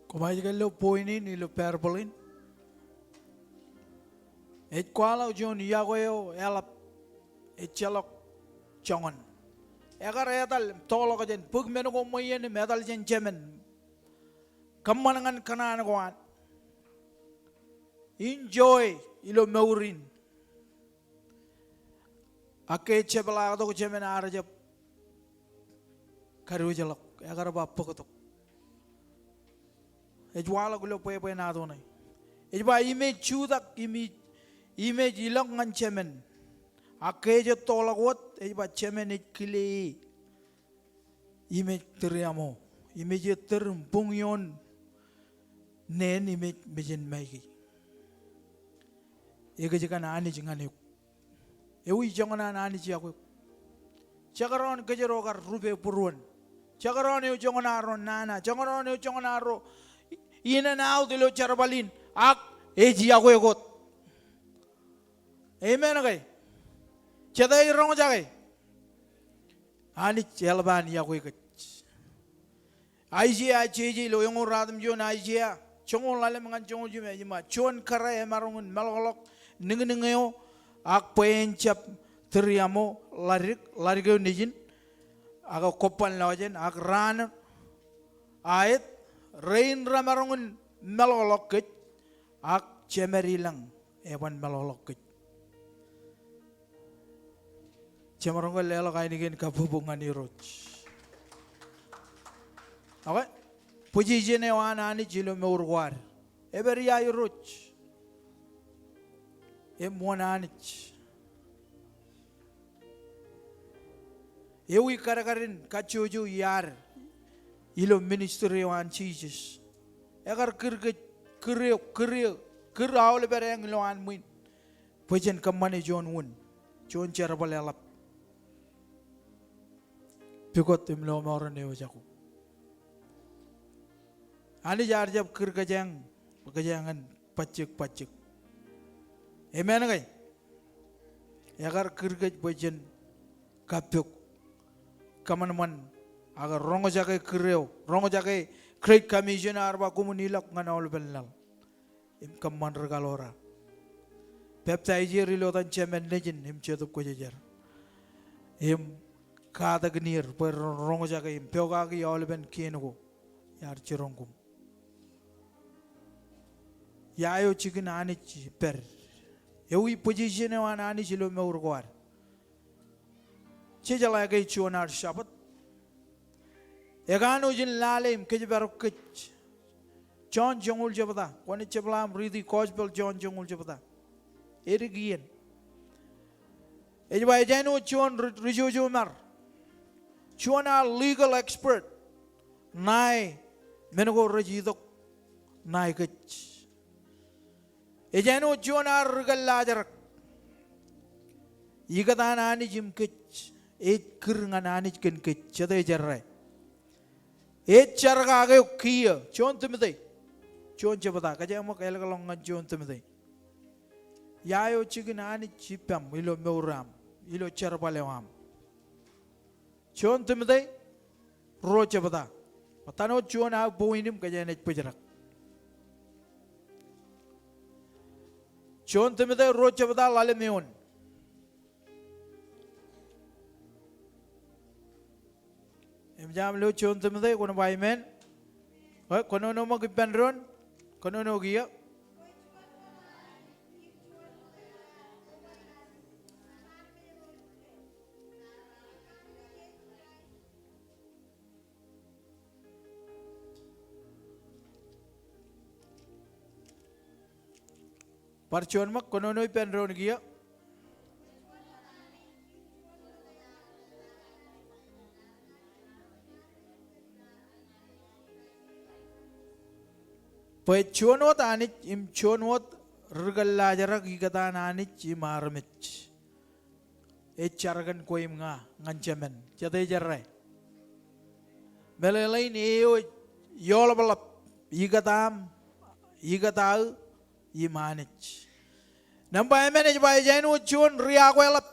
Koṃij kōn ilo point in, ilo parable in. Ej kwaḷọk juon iọkwe eo eḷap, ejjeḷọk joñan. Ekar etal, toḷọk jān bōk men ko ṃweien im etal jān jemān. Kōṃṃan ñan kōṇaan ko an. Enjoy ilo mour in. Ak ke ej jepḷaaktok, jemān ear jab kadiwōjḷọk, ekar ba bōktok. Ej waḷọk ilo bwebwenato ṇe. Ej ba im ej jutak, im ej, im ej ilọk ñan jemān. Ak ke ej ettoḷọk wōt, ej ba jemān ej kile e. Im ej tūriaṃo, im ej ettōr im buñ ioon neen im ej mejān Maiki. Ekōjkan Anij ñan eok. Ewi joñan an Anij iọkwe eok? Jekdọọn kōjro kar rupe būruon. Jekdọọn eo joñan arro nana. Jekdọọn eo joñan arro in and out ilo jerbal in. Ak ej iọkwe wōt. Amen ke? Jete ej roñjake? Anij eḷap an iọkwe kōj. Aiseia jeje ilo eñoul ruatimjuon Aiseia, joñoul ḷalem ñan joñoul jimettan, juon kōrā emaroñ in meḷọkḷọk niñniñ eo, ak bwe en jab tūriaṃo ḷadik, ḷadik eo nejin, ak kobban lọjān, ak raan aet, rein remaroñ in meḷọkḷọk kōj, ak Jemād ilañ eban meḷọkḷọk kōj. Jemaroñ ke leḷọk ainikien kabbokbok ñan Irooj? Okay. Position eo an Anij ilo mour ko ad. Epād ia Irooj? Im wōn Anij? Ewi kadkadin kajjojo iaad ilo ministry eo an Jisōs? Ekar kūr kōj, kūr eok, kūr eō, kūr aolepād eañ ilowaan ṃwiin. Bwe jen kōṃṃane juon wūn, juon jerbal eḷap. Pukot im lọmọọren eo jako. Anij ear jab kūr kōjeañ, kōjeañ in bajjek bajjek. Amen ke? Ekar kūr kōj bwe jen kappok, kōṃanṃan, ak roñjake kūr eo, roñjake Great Commission ear ba koṃwin ilọk ñan aolepān laḷ im kōṃṃan ri kaḷoor. Peptaij er ilo etan Jemān, Nejin im Jetōb Kwōjarjar. Im katak in er bwe ren roñjake im pokake aolepān kien ko iar jiroñ koṃ. Ia eo jikin Anij pād? Ewi position eo an Anij ilo mour ko ad? Jejeḷā ke juon ad Jabōt? Ekanooj in lale im kōjparok kōj. Jon joñoul jebta, kwōnaaj jepḷaak im riiti Gospel Jon joñoul jebta. Edik iien. Ej ba ej āinwōt juon ri-, rijojomar. Juon ad legal expert. Ṇae men ko rej itok ṇae kōj. Ej āinwōt juon ad ri kōllaajrak. Ikōtaan Anij im kōj. Ej kūr ñan Anij kōn kōj. Jete ej errā? Ej jar kake eok kiiō. Juon Timote. Juon jebta. Kōjeañ ṃōk ālōkḷọk ñan juon Timote. Ia eo jikin Anij ippaṃ ilo mour eo aṃ, ilo jerbal eo aṃ? Juon Timote ruo jebta. Ṃōttan wōt juon aō point im kōjeañ naaj bōjrak. Juon Timote ruo jebta ḷalem eoon. Im jab lo juon Timote, kwōn ba amen. Eo, kōnono ṃōk ippān doon. Kōnono kiiō. Bar juon ṃōk, kōnono ippān doon kiiō. Bwe juon wōt Anij im juon wōt ri kōllaajrak, ikōtaan Anij im armej. Ej jar kōn kwe im ña ñan Jemān. Jete ej errā? Meḷeḷein e eo ej eoḷapḷap ikōtaṃ, ikōtaō im Anij. Nōṃba emān ej ba ej āinwōt juon ri akweḷap.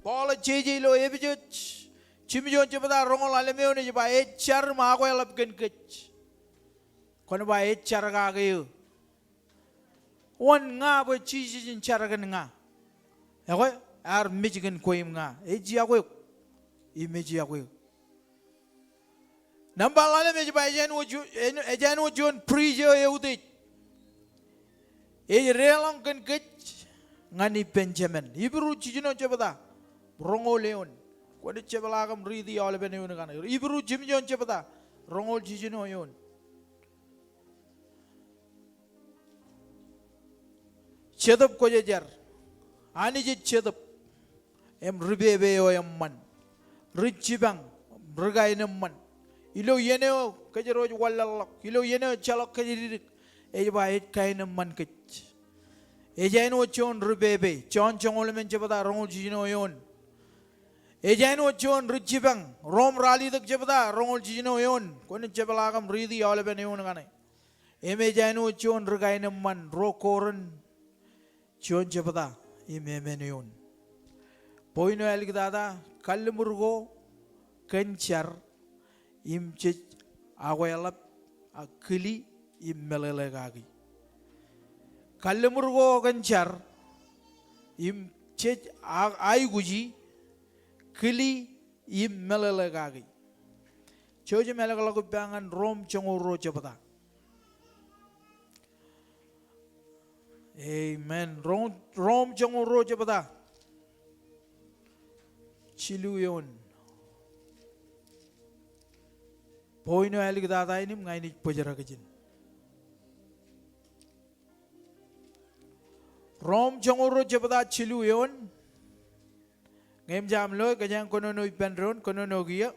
Paul ej jeje ilo Epesōs jimjuon jebta roñoul ḷalem eoon ej ba ej jar im akweḷap kōn kōj. Kwōn ba ej jar kake eō. Wōn ña bwe Jisōs en jar kōn ña. Ekwe, ear mej kōn kwe im ña. Ej yokwe eok im ej yokwe eō. Nōṃba ḷalem ej ba ej āinwōt ju-, ej āinwōt juon bridge eo eutiej. Ej deḷọñ kōn kōj ñan ippān Jemān. Hibru jiljino jebta, roñoul eoon. Kwōnaaj jepḷaak im riiti aolepen eoon kaṇe. Hibru jiljino jebta, roñoul jiljino eoon. Jetōb Kwōjarjar. Anij ej Jetōb im ri pepe eo eṃṃan, ri jipañ, ri kaenōṃṃan. Ilo iien eo kōjro ej wanlaḷḷọk, ilo iien eo ejjeḷọk kōjatdikdik, ej ba ej kaenōṃṃan kōj. Ej āinwōt juon ri pepe, Jon joñoul emān jebta, roñoul jiljino eoon. Ej āinwōt juon ri jipañ, Rom ralitōk jebta, roñoul jiljino eoon. Kwōnaaj jepḷaak im riiti aolepen eoon kaṇe. Im ej āinwōt juon ri kaenōṃṃan, ruo Korint juon jebta im emān eoon. Point eo āliktata, kalliṃur ko kōn jar im jej akweḷap ak kili im meḷeḷe kaki. Kalliṃur ko kōn jar im jej a-, aikuji, kili im meḷeḷe kaki. Jouj im ālọkḷọk ippa ñan Rom joñoul ruo jebta. Amen. Rom, Rom joñoul ruo jebta. Jilu eoon. Point eo āliktata in im ña inaaj bōjrak ijin. Rom joñoul ruo jebta jilu eoon. Ñe eṃōj aṃ loe, kōjeañ kōnono ippān doon, kōnono kiiō.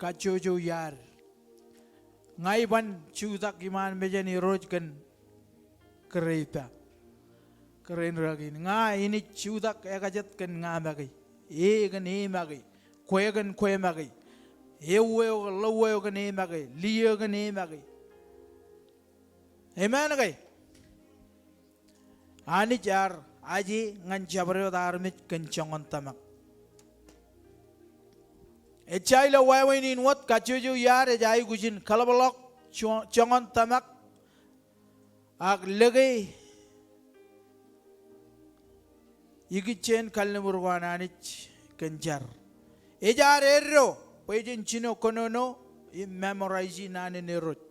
Kajjojo iaad. Ña iban jutak iṃaan mejān Irooj kōn kōrā ippa. Kōrā in rūkaki in. Ña inaaj jutak ekajet kōn ña make. E kōn e make. Kwe kōn kwe make. Ewi eo kōn ḷewi eo kōn e make. Liō kōn e make. Amen ke? Anij ear aje ñan jabdewōt armej kōn joñan tōmak. Ejja ilo wāween in wōt, kajjojo iaad ej aikuj in kaḷapḷọk jo-, joñan tōmak ak lōke ikijjeen kalliṃur ko an Anij kōn jar. Ejaad eddo bwe jen jino kōnono im memorize naan in Irooj.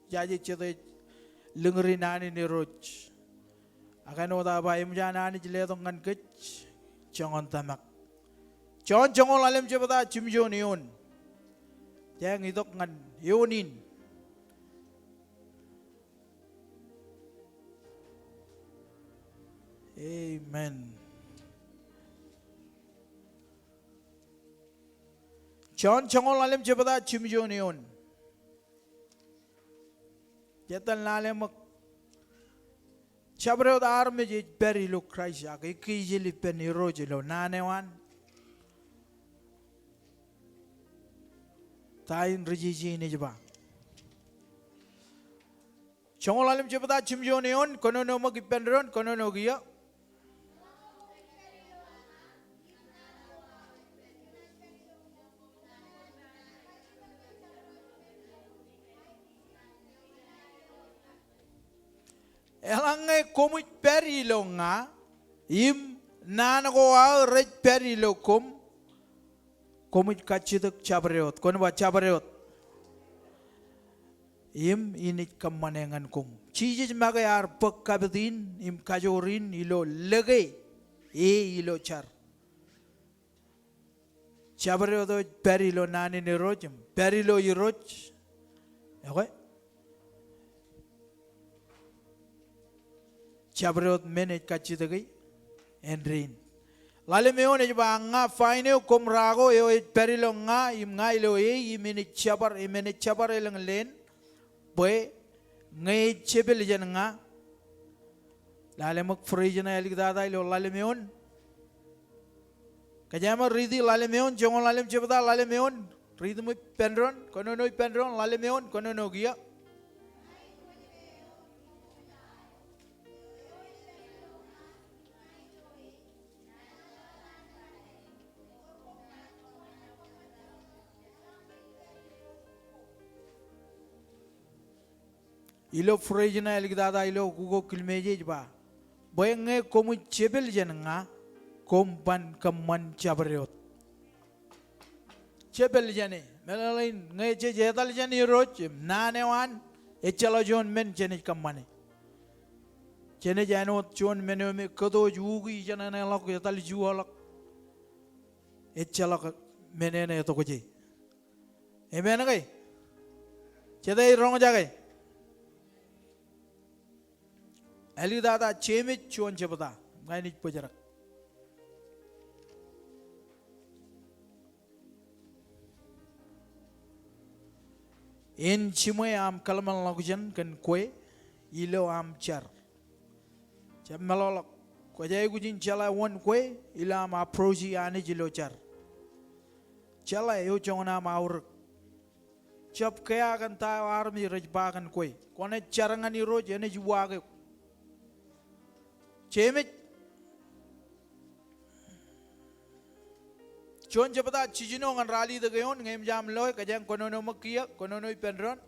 Ijaje jet ej lōñri naan in Irooj. Ak āinwōt aō ba eṃōj an Anij letok ñan kōj joñan tōmak. Jon joñoul ḷalem jebta jimjuon eoon. Jeañ itok ñan eoon in. Amen. Jon joñoul ḷalem jebta jimjuon eoon. Jet etan lale ṃōk. Jabdewōt armej ej pād ilo Kraist ak ekkejel ippān Irooj ilo naan eo an. Ta in ri jeje in ej ba. Joñoul ḷalem jebta jimjuon eoon, kōnono ṃōk ippān doon, kōnono kiiō. Eḷaññe koṃij pād ilo ña, im naan ko aō rej pād ilo koṃ, koṃij kajjitōk jabdewōt. Kwōn ba jabdewōt. Im inaaj kōṃṃane ñan koṃ. Jisōs make ear bōk kapit in im kajoor in ilo lōke e ilo jar. Jabdewōt eo ej pād ilo naan in Irooj im pād ilo Irooj. Ekwe? Jabdewōt men ej kajjitōke āindein. Ḷalem eoon ej ba, ña vine eo, koṃ ra ko, eo ej pād ilo ña im ña ilo e, im enaaj jebar, im enaaj jebar elōñ leen, bwe ñe ej jepel jān ña. Lale ṃōk phrase ṇe āliktata ilo ḷalem eoon. Kōjeañ ṃōk riiti ḷalem eoon, joñoul ḷalem jebta ḷalem eoon, riiti ṃōk ippān doon, kōnono ippān doon, ḷalem eoon, kōnono kiiō. Ilo phrase ṇe āliktata ilo ukok Kilmeej ej ba, bwe ñe koṃij jepel jān ña, koṃ ban kōṃṃan jabdewōt. Jepel jāne, meḷeḷein ñe jej etal jān Irooj im naan eo an, ejjeḷọk juon men jenaaj kōṃṃane. Jenaaj āinwōt juon men eo me kōto ej uki ijeṇeṇeḷọk, etal juwaḷọk. Ejjeḷọk men eṇ etokje. Amen ke? Jete ej roñjake? Āliktata Jemes juon jebta, ña inaaj bōjrak. En jiṃwe aṃ kōḷmānḷọkjeṇ kōn kwe ilo aṃ jar. Jab meḷọkḷọk. Kwōj aikuj in jeḷā wōn kwe ilo aṃ approach Anij ilo jar. Jeḷā eo joñan aṃ aorōk. Jab kea kōn ta eo armej rej ba kōn kwe. Kwōnaaj jar ñan Irooj, enaaj uwaak eok. Jemes juon jebta jiljino ñan ralitōk eoon, ñe eṃōj aṃ loe, kōjeañ kōnono ṃōk kiiō, kōnono ippān doon.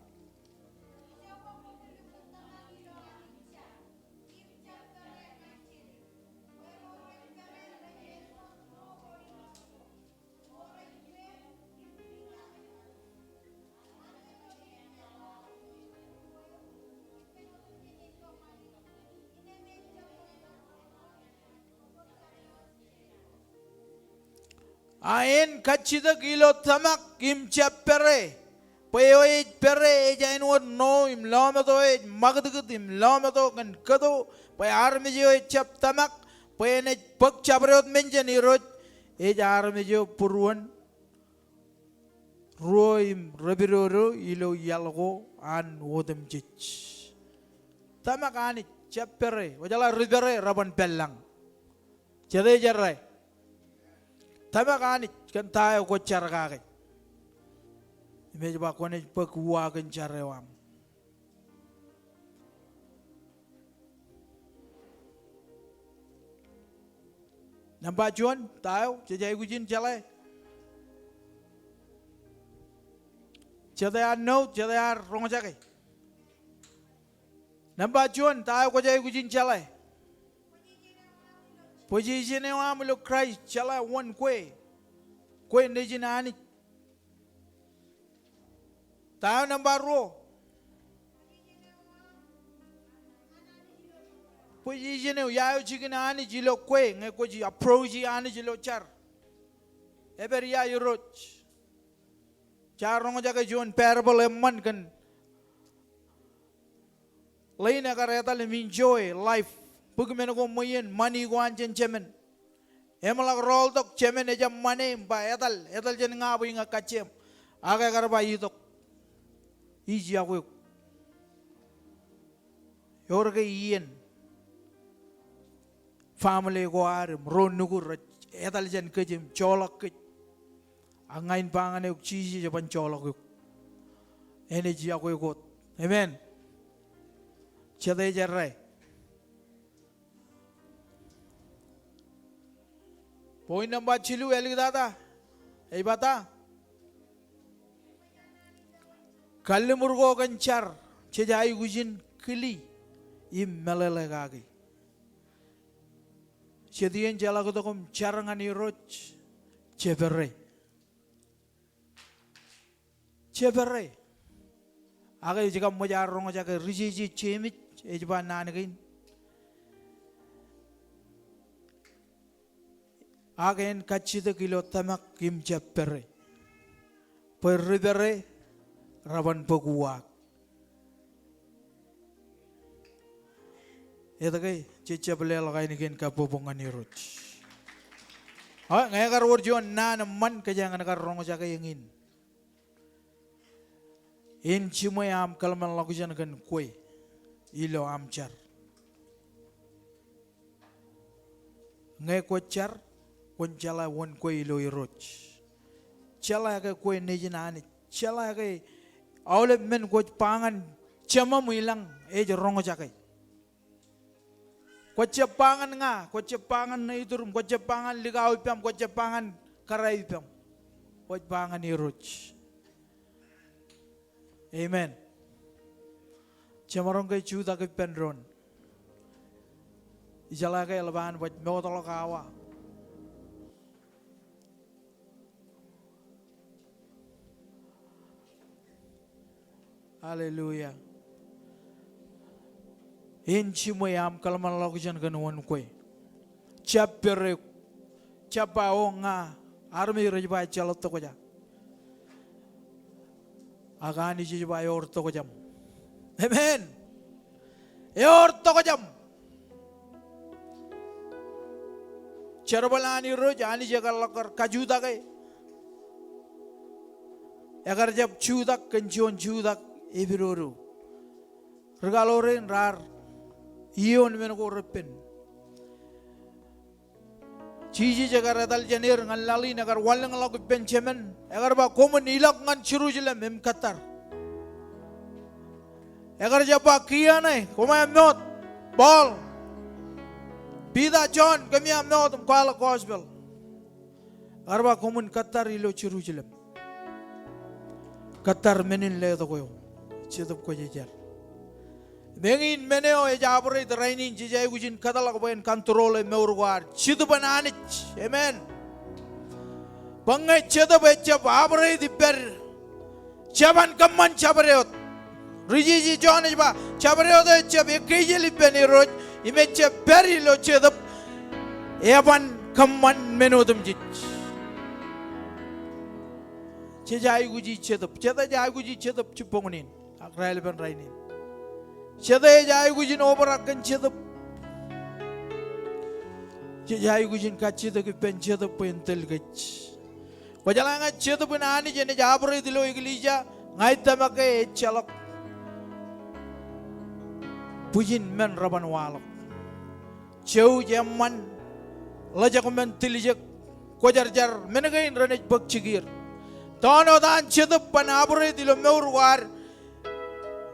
A en kajjitōk ilo tōmak im jab pere. Bwe eo ej pere ej āinwōt ṇo im lọmeto eo ej ṃakūtkūt im lọmeto kōn kōto, bwe armej eo ejjab tōmak bwe enaaj bōk jabdewōt men jān Irooj, ej armej eo būruon ruo im repidodo ilo iaḷ ko an otemjej. Tōmak Anij, jab pere, kwōjeḷā ri pere reban pād lañ. Jete ej errā? Tōmak Anij kōn ta eo kwōj jar kake. Im ej ba kwōnaaj bōk uwaak in jar eo aṃ. Nōṃba juon, ta eo jej aikuj in jeḷā? Jete ad note, jete ad roñjake? Nōṃba juon, ta eo kwōj aikuj in jeḷā? Position eo aṃ ilo Kraist, jeḷā wōn kwe. Kwe nejin Anij. Ta eo nōṃba ruo? Position eo, ia eo jikin Anij ilo kwe, ñe kwōj approach Anij ilo jar. Epād ia Irooj? Jaar roñjake juon parable eṃṃan kōn ḷein ekar etal im enjoy life. Bōk men ko ṃweien, ṃani ko an jān jemān. Eṃōḷọk rọọltok jemān ejab ṃane im ba etal, etal jān ña bwe iñak kajjieṃ. Ak ekar ba itok. Ij yokwe eok. Ewōr ke iien family ko ad im ro nukū rej etal jān kōj im joḷọk kōj. Ak ña in ba ñan eok Jisōs eban joḷọk eok. Enaaj yokwe eok wōt. Amen. Jete ej errā? Point nōṃba jilu āliktata. Ej ba ta? Kalliṃur ko kōn jar jej aikuj in kili im meḷeḷe kaki. Jet iien jeḷak tok im jar ñan Irooj, jepere. Jepere. Ak ej kab ṃōj ad roñjake ri jeje Jemes ej ba naan kein. Ak en kajjitōk ilo tōmak im jab pere. Bwe ri pere reban bōk uwaak. Etke jej jab leḷọk ainikien kabbokbok ñan Irooj? Ak ñe ekar wōr juon naan eṃṃan kōjeañ kar roñjake eñin. En jiṃwe aṃ kōḷmānḷọkjeṇ kōn kwe ilo aṃ jar. Ñe kwōj jar, Kwōn jeḷā wōn kwe ilo Irooj. Jeḷā ke kwe nejin Anij. Jeḷā ke aolep men kwōj ba ñan Jemem ilañ ej roñjake. Kwōjab ba ñan ña, kwōjab ba ñan iturim, kwōjab ba ñan likao ippaṃ, kwōjab ba ñan kōrā ippaṃ. Kwōj ba ñan Irooj. Amen. Jemaroñ ke jutak ippān doon. Ijeḷā ke eḷap an baj mootḷọk awa. Hallelujah. En jiṃwe aṃ kōḷmānḷọkjeṇ kōn wōn kwe. Jab pere, jab ba o ña, armej rej ba ejjeḷọk tokjān. Ak Anij ej ba ewōr tokjān. Amen. Ewōr tokjān. Jerbal an Irooj, Anij ekar ḷọk kar kajutake. Ekar jab jutak kōn juon jutak epidodo. Ri kaḷoor in raar iioon men ko repen. Jisōs ekar etal jān er ñan laḷ in, ekar wanlōñḷọk ippān Jemān, ekar ba, koṃwin ilọk ñan Jerusalem im kōttar. Ekar jab ba, kiiō ṇe, koṃ aṃ moot, Paul, Piter, Jon, kōm aṃ moot im kwaḷọk gospel. Ekar ba, koṃwin kōttar ilo Jerusalem. Kōttar men in letok eo. Jetōb Kwōjarjar. Im eñin men eo ej operate rainin, jej aikuj in kōtḷọk bwe en control e mour ko ad. Jetōb an Anij. Amen. Bwe ñe Jetōb ejjab operate ippād jeban kōṃṃan jabdewōt. Ri jeje Jon ej ba, jabdewōt eo ejjab ekkejel ippān Irooj, im ejjab pād ilo Jetōb, eban kōṃṃan men otemjej. Jej aikuji Jetōb, jete ej aikuji Jetōb jibboñōn in, ak raelepen rainin. Jete ej aikuj in obrak kōn Jetōb. Jej aikuj in kajjitōk ippān Jetōb bwe en tōl kōj. Kwōjeḷā ñe Jetōb in Anij enaaj operate ilo eklejia, ña ij tōmak ke ejjeḷọk bwijin men reban waḷọk. Jouj, eṃṃan, ḷōjkmen, tiljek, kwōjarjar, men kein renaaj bōk jikier. Tọọn wōt an Jetōb ban operate ilo mour ko ad,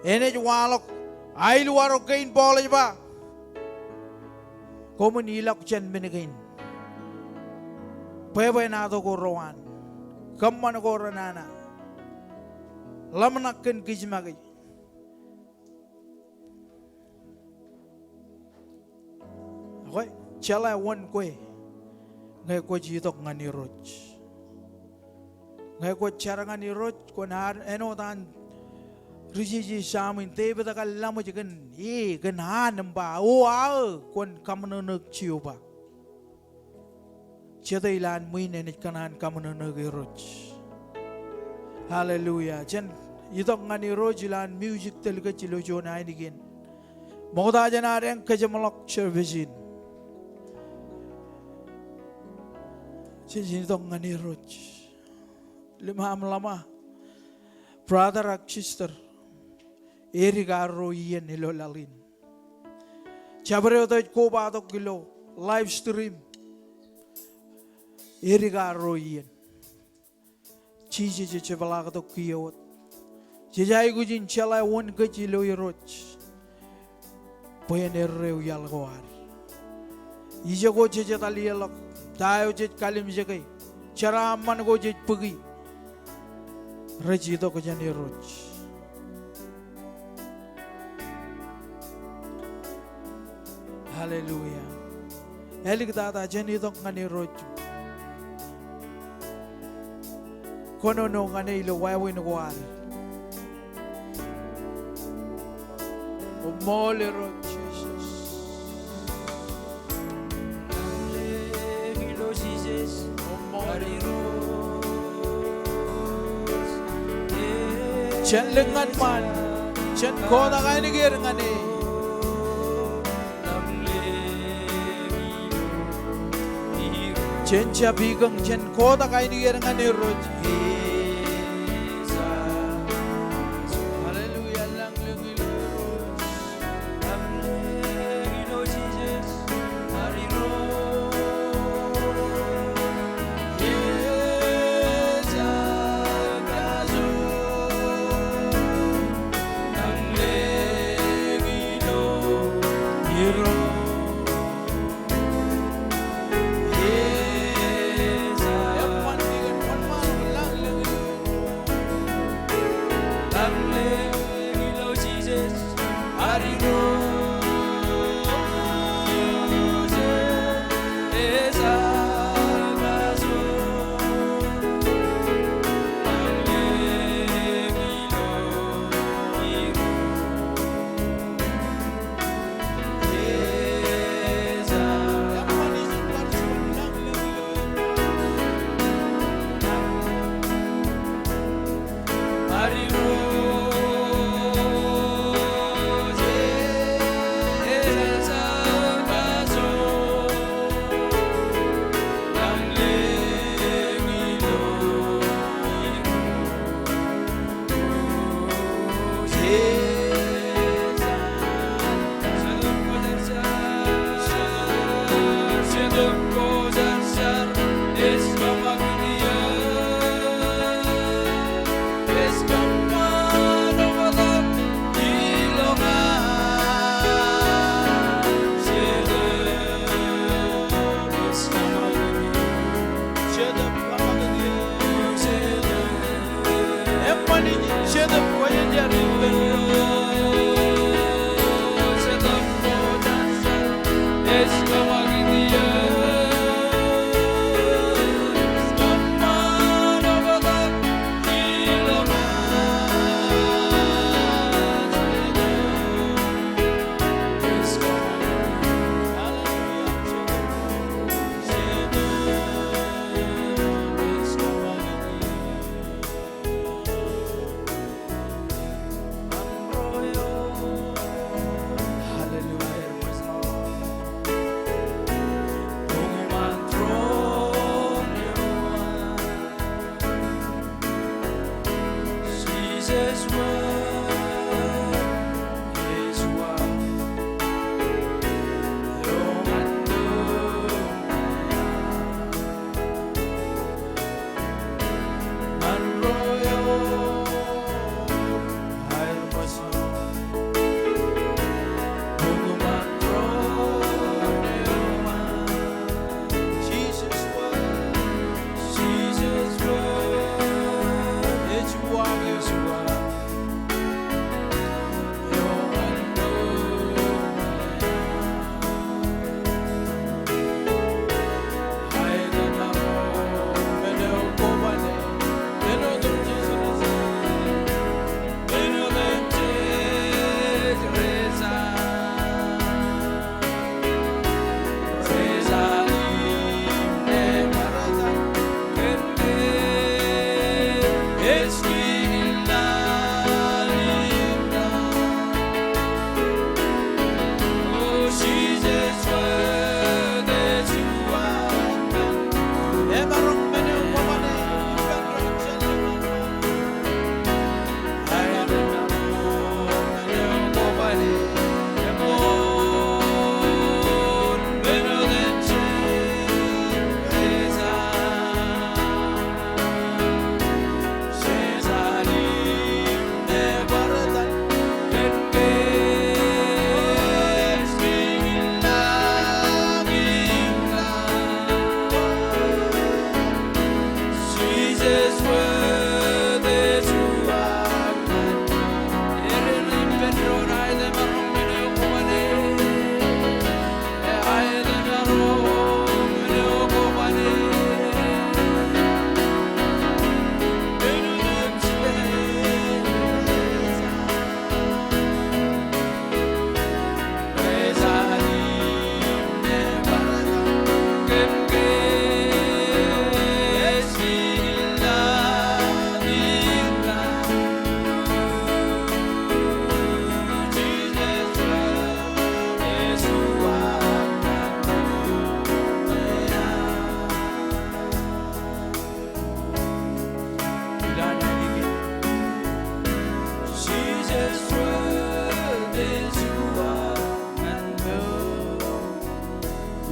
enaaj waḷọk. Aelōñ ro kein Paul ej ba, koṃwin ilọk jān men kein. Bwebwenato ko rewaan. Kōṃṃan ko renana. Ḷōmṇak kōn kōj make. Ekwe, jeḷā wōn kwe ñe kwōj itok ñan Irooj. Ñe kwōj jar ñan Irooj, kwōn an, āinwōt an ri jeje Sam in, Devid ekar laṃōj kōn e, kōn an im ba, o aō, kwōn kaṃōṇōṇōik Jeova. Jete ilowaan ṃwiin enaaj kōṇaan kaṃōṇōṇōik Irooj? Hallelujah. Jen itok ñan Irooj ilowaan music tōl kōj ilo juon ainikien. Ṃokta jān ad eñ kōjeṃḷọk service in, jej itok ñan Irooj. Ḷōmṇak ḷōmṇak, brother ak sister, edik arro iien ilo laḷ in. Jabdewōt eo ej kobatok ilo live stream, edik arro iien. Jisōs ej jepḷaaktok kiiō wōt. Jej aikuj in jeḷā wōn kōj ilo Irooj bwe en erreo iaḷ ko ad. Ijoko jej etal ḷọk, ta eo jej kalimjeke, jeraaṃṃan ko jej bōki, rej itok jān Irooj. Hallelujah. Āliktata, jen itok ñan Irooj. Kōnono ñan e ilo wāween ko ad. Koṃṃool Irooj Jisōs. Koṃṃool Irooj. Jen lōñ ñan ṃaan. Jen kotak ainikien ñan e. Jen jab ikōñ, jen kotak ainikien ñan Irooj. Hallelujah, lañ lōñ ilo Irooj. Lañ lōñ ilo Jisōs, ad Irooj.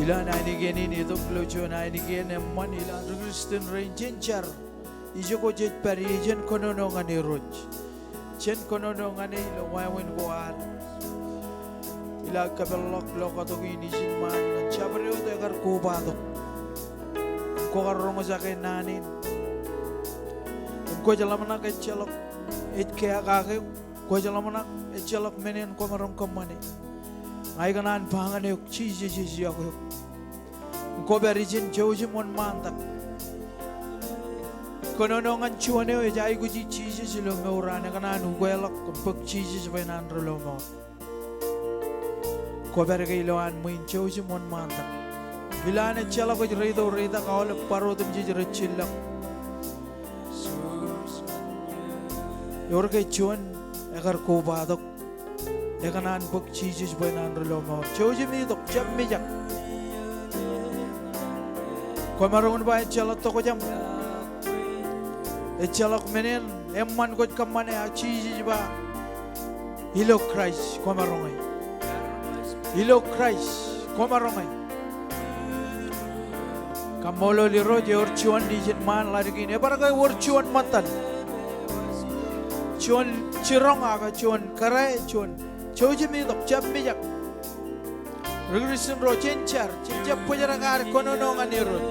Ilowaan ainikien in itok ilo juon ainikien eṃṃan, ilo ri Kristian rein jen jar. Ijoko jej pād ie jen kōnono ñan Irooj. Jen kōnono ñan e ilo wāween ko ad. Ilo aō kapeḷḷọk lokatok in ijin ṃaan ñan jabdewōt ekar kobatok. Im kwōkar roñjake naan in. Im kwōj ḷōmṇak ejjeḷọk ej kea kake eok. Kwōj ḷōmṇak ejjeḷọk men in kwōmaroñ kōṃṃane. Ña ikōṇaan ba ñan eok, Jisōs ej iọkwe eok. Kwōpād ijin jouj im wōnṃaantak. Kōnono ñan juon eo ej aikuji Jisōs ilo mour an, ekōṇaan ukeḷọk im bōk Jisōs bwe en an ri lọmọọr. Kwōpād ke ilowaan ṃwiin jouj im wōnṃaantak. Ilowaan ejjeḷọk ej reitok reitak aolep bar otemjej rej jillọk. Ewōr ke juon ekar kobatok. Ekōṇaan bōk Jisōs bwe en an ri lọmọọr. Jouj im itok, jab mijak. Kwōmaroñ in ba ejjeḷọk tokjān. Ejjeḷọk men in eṃṃan kwōj kōṃṃane, ak Jisōs ba, ilo Kraist kwōmaroñe. Ilo Kraist kwōmaroñe. Kaṃṃoolol Irooj, ewōr juon ijin ṃaan ḷaddik in. Ebar ke ewōr juon ṃōttan, juon jiroñ ak juon kōrā, juon, jouj im itok, jab mijak. Ri Kristian ro, jen jar, jen jab bōjrak ad kōnono ñan Irooj.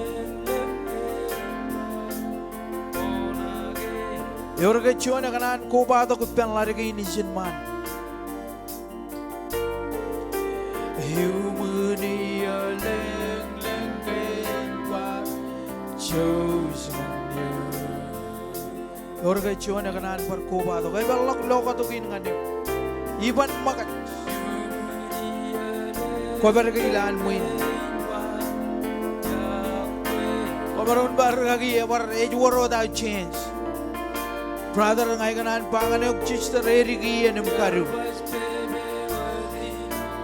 Ewōr ke juon ekōṇaan kobatok ippān ḷaddik in ijin ṃaan. Ewōr ke juon ekōṇaan bar kobatok, epeḷḷọk lokatok in ñan eok. Iban ṃōkaj. Kwōpād ke ilowaan ṃwiin. Kwōmaroñ in ba rikaki, ebar ej wōr wōt aō chance. Brother, ña ikōṇaan ba ñan eok, sister, edik iien im kadu.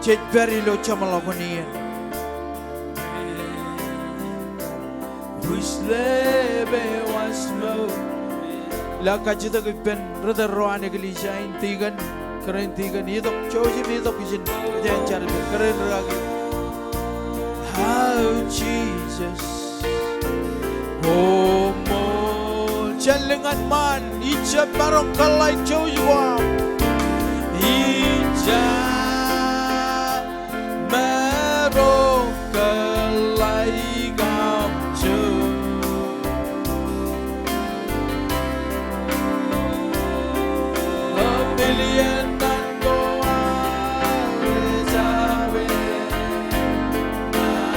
Jej pād ilo jeṃḷọkin iien. Ilo kajjitōk ippān ri tōl ro an eklejia in, tikōn, kōrā in tikōn, itok, jouj im itok ijin, kōjeañ jar ippān, kōrā in rūkaki. Aō Jisōs. Koṃṃool. Jen lōñ ñan ṃaan, ij jab maroñ kōḷḷāik jouj ko aṃ. Ij jab maroñ kōḷḷāik aṃ jouj. A million naan ko aō ej awe, naan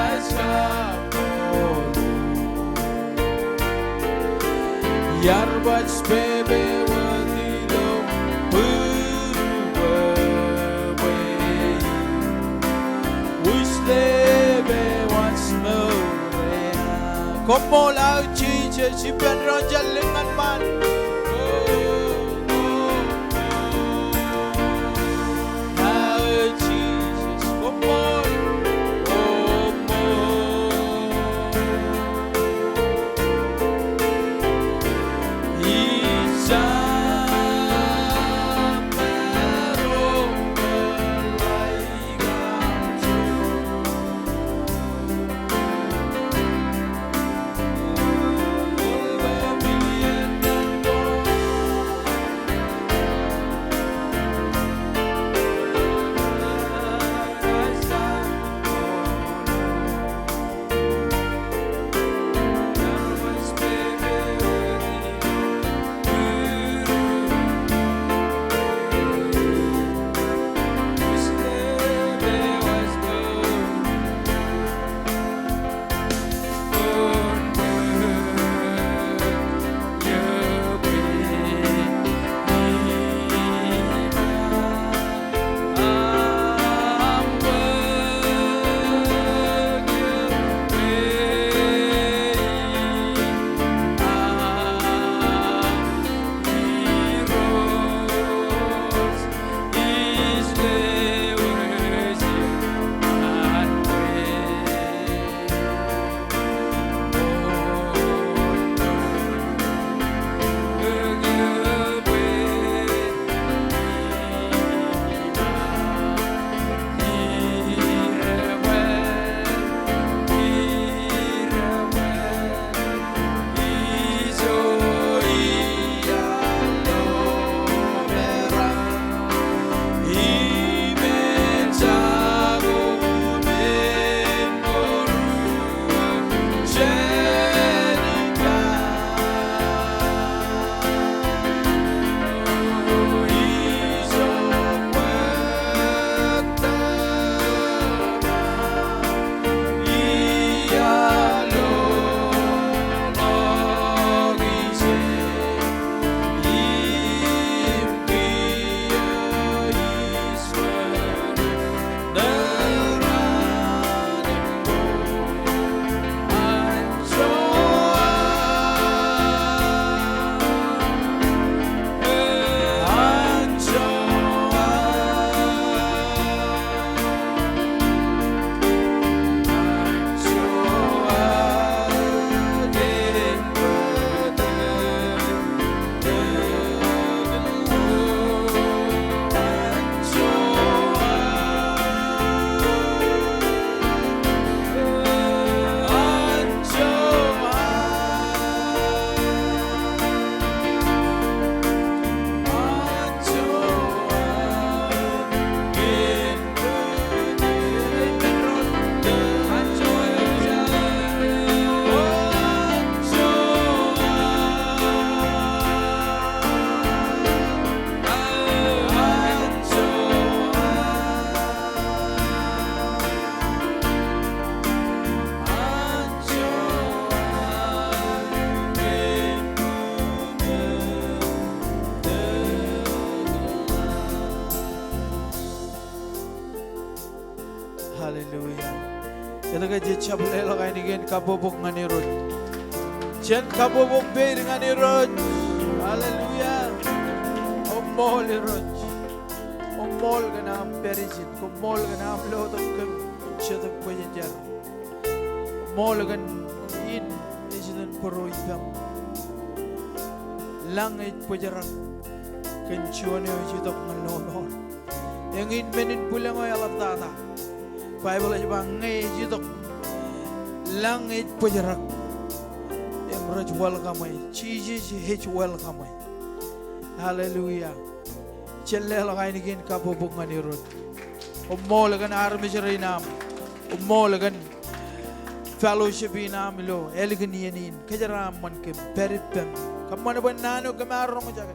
ej kab Iar baj pepe wōt ilo būruō bwe in wūjlepe wōt mour eo. Koṃṃool aō Jisōs, ippān doon jen lōñ ñan ṃaan. Aō Jisōs, koṃṃool, koṃṃool. Ij jab maroñ kōḷḷāik aṃ jouj. Hallelujah. Etke jej jab leḷọk ainikien kabbokbok ñan Irooj? Jen kabbokbok peid ñan Irooj. Hallelujah. Koṃṃool Irooj. Koṃṃool kōn aṃ pād ijin. Koṃṃool kōn aṃ lotok kōm im Jetōb Kwōjarjar. Koṃṃool kōn in ej iten būruō ippaṃ. Lañ ej bōjrak kōn juon eo ej itok ñan lọmọọr. Eñin men in bwilōñ eo eḷaptata. Baibōḷ ej ba ñe ej itok lañ ej bōjrak im rej welcome e. Jisōs ej welcome e. Hallelujah. Jen leḷọk ainikien kabbokbok ñan Irooj. Koṃṃool kōn armej rein aṃ. Koṃṃool kōn fellowship in aṃ ilo ālikin iien in. Kōjeraaṃṃan kōm, pād ippem. Kōṃṃan bwe naan eo kōm ar roñjake,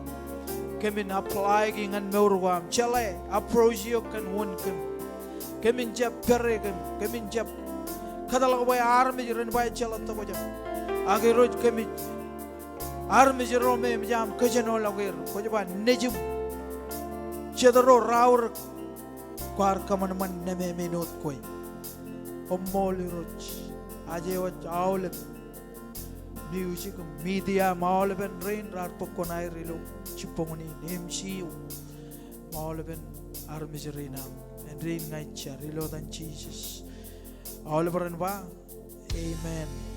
kōmin apply e ñan mour ko am. Jeḷā approach eo kōn wōn kōm. Kōmin jab pere kōm, kōmin jab kōtḷọk bwe armej ren ba ejjeḷọk tokjab. Ak Irooj, kōmij armej ro me eṃōj aṃ kōjenolọk er. Kwōj ba nejūṃ jet ro raorōk, kwaar kōṃanṃan nemāmein wōt kwe. Koṃṃool Irooj. Aje wōj aolep music im media im aolepen rein raar bōk kuṇaer ilo jibboñōn in, M C eo im aolepen armej rein aṃ. Āindein ña ij jar ilo etan Jisōs. Aolep ren ba, amen.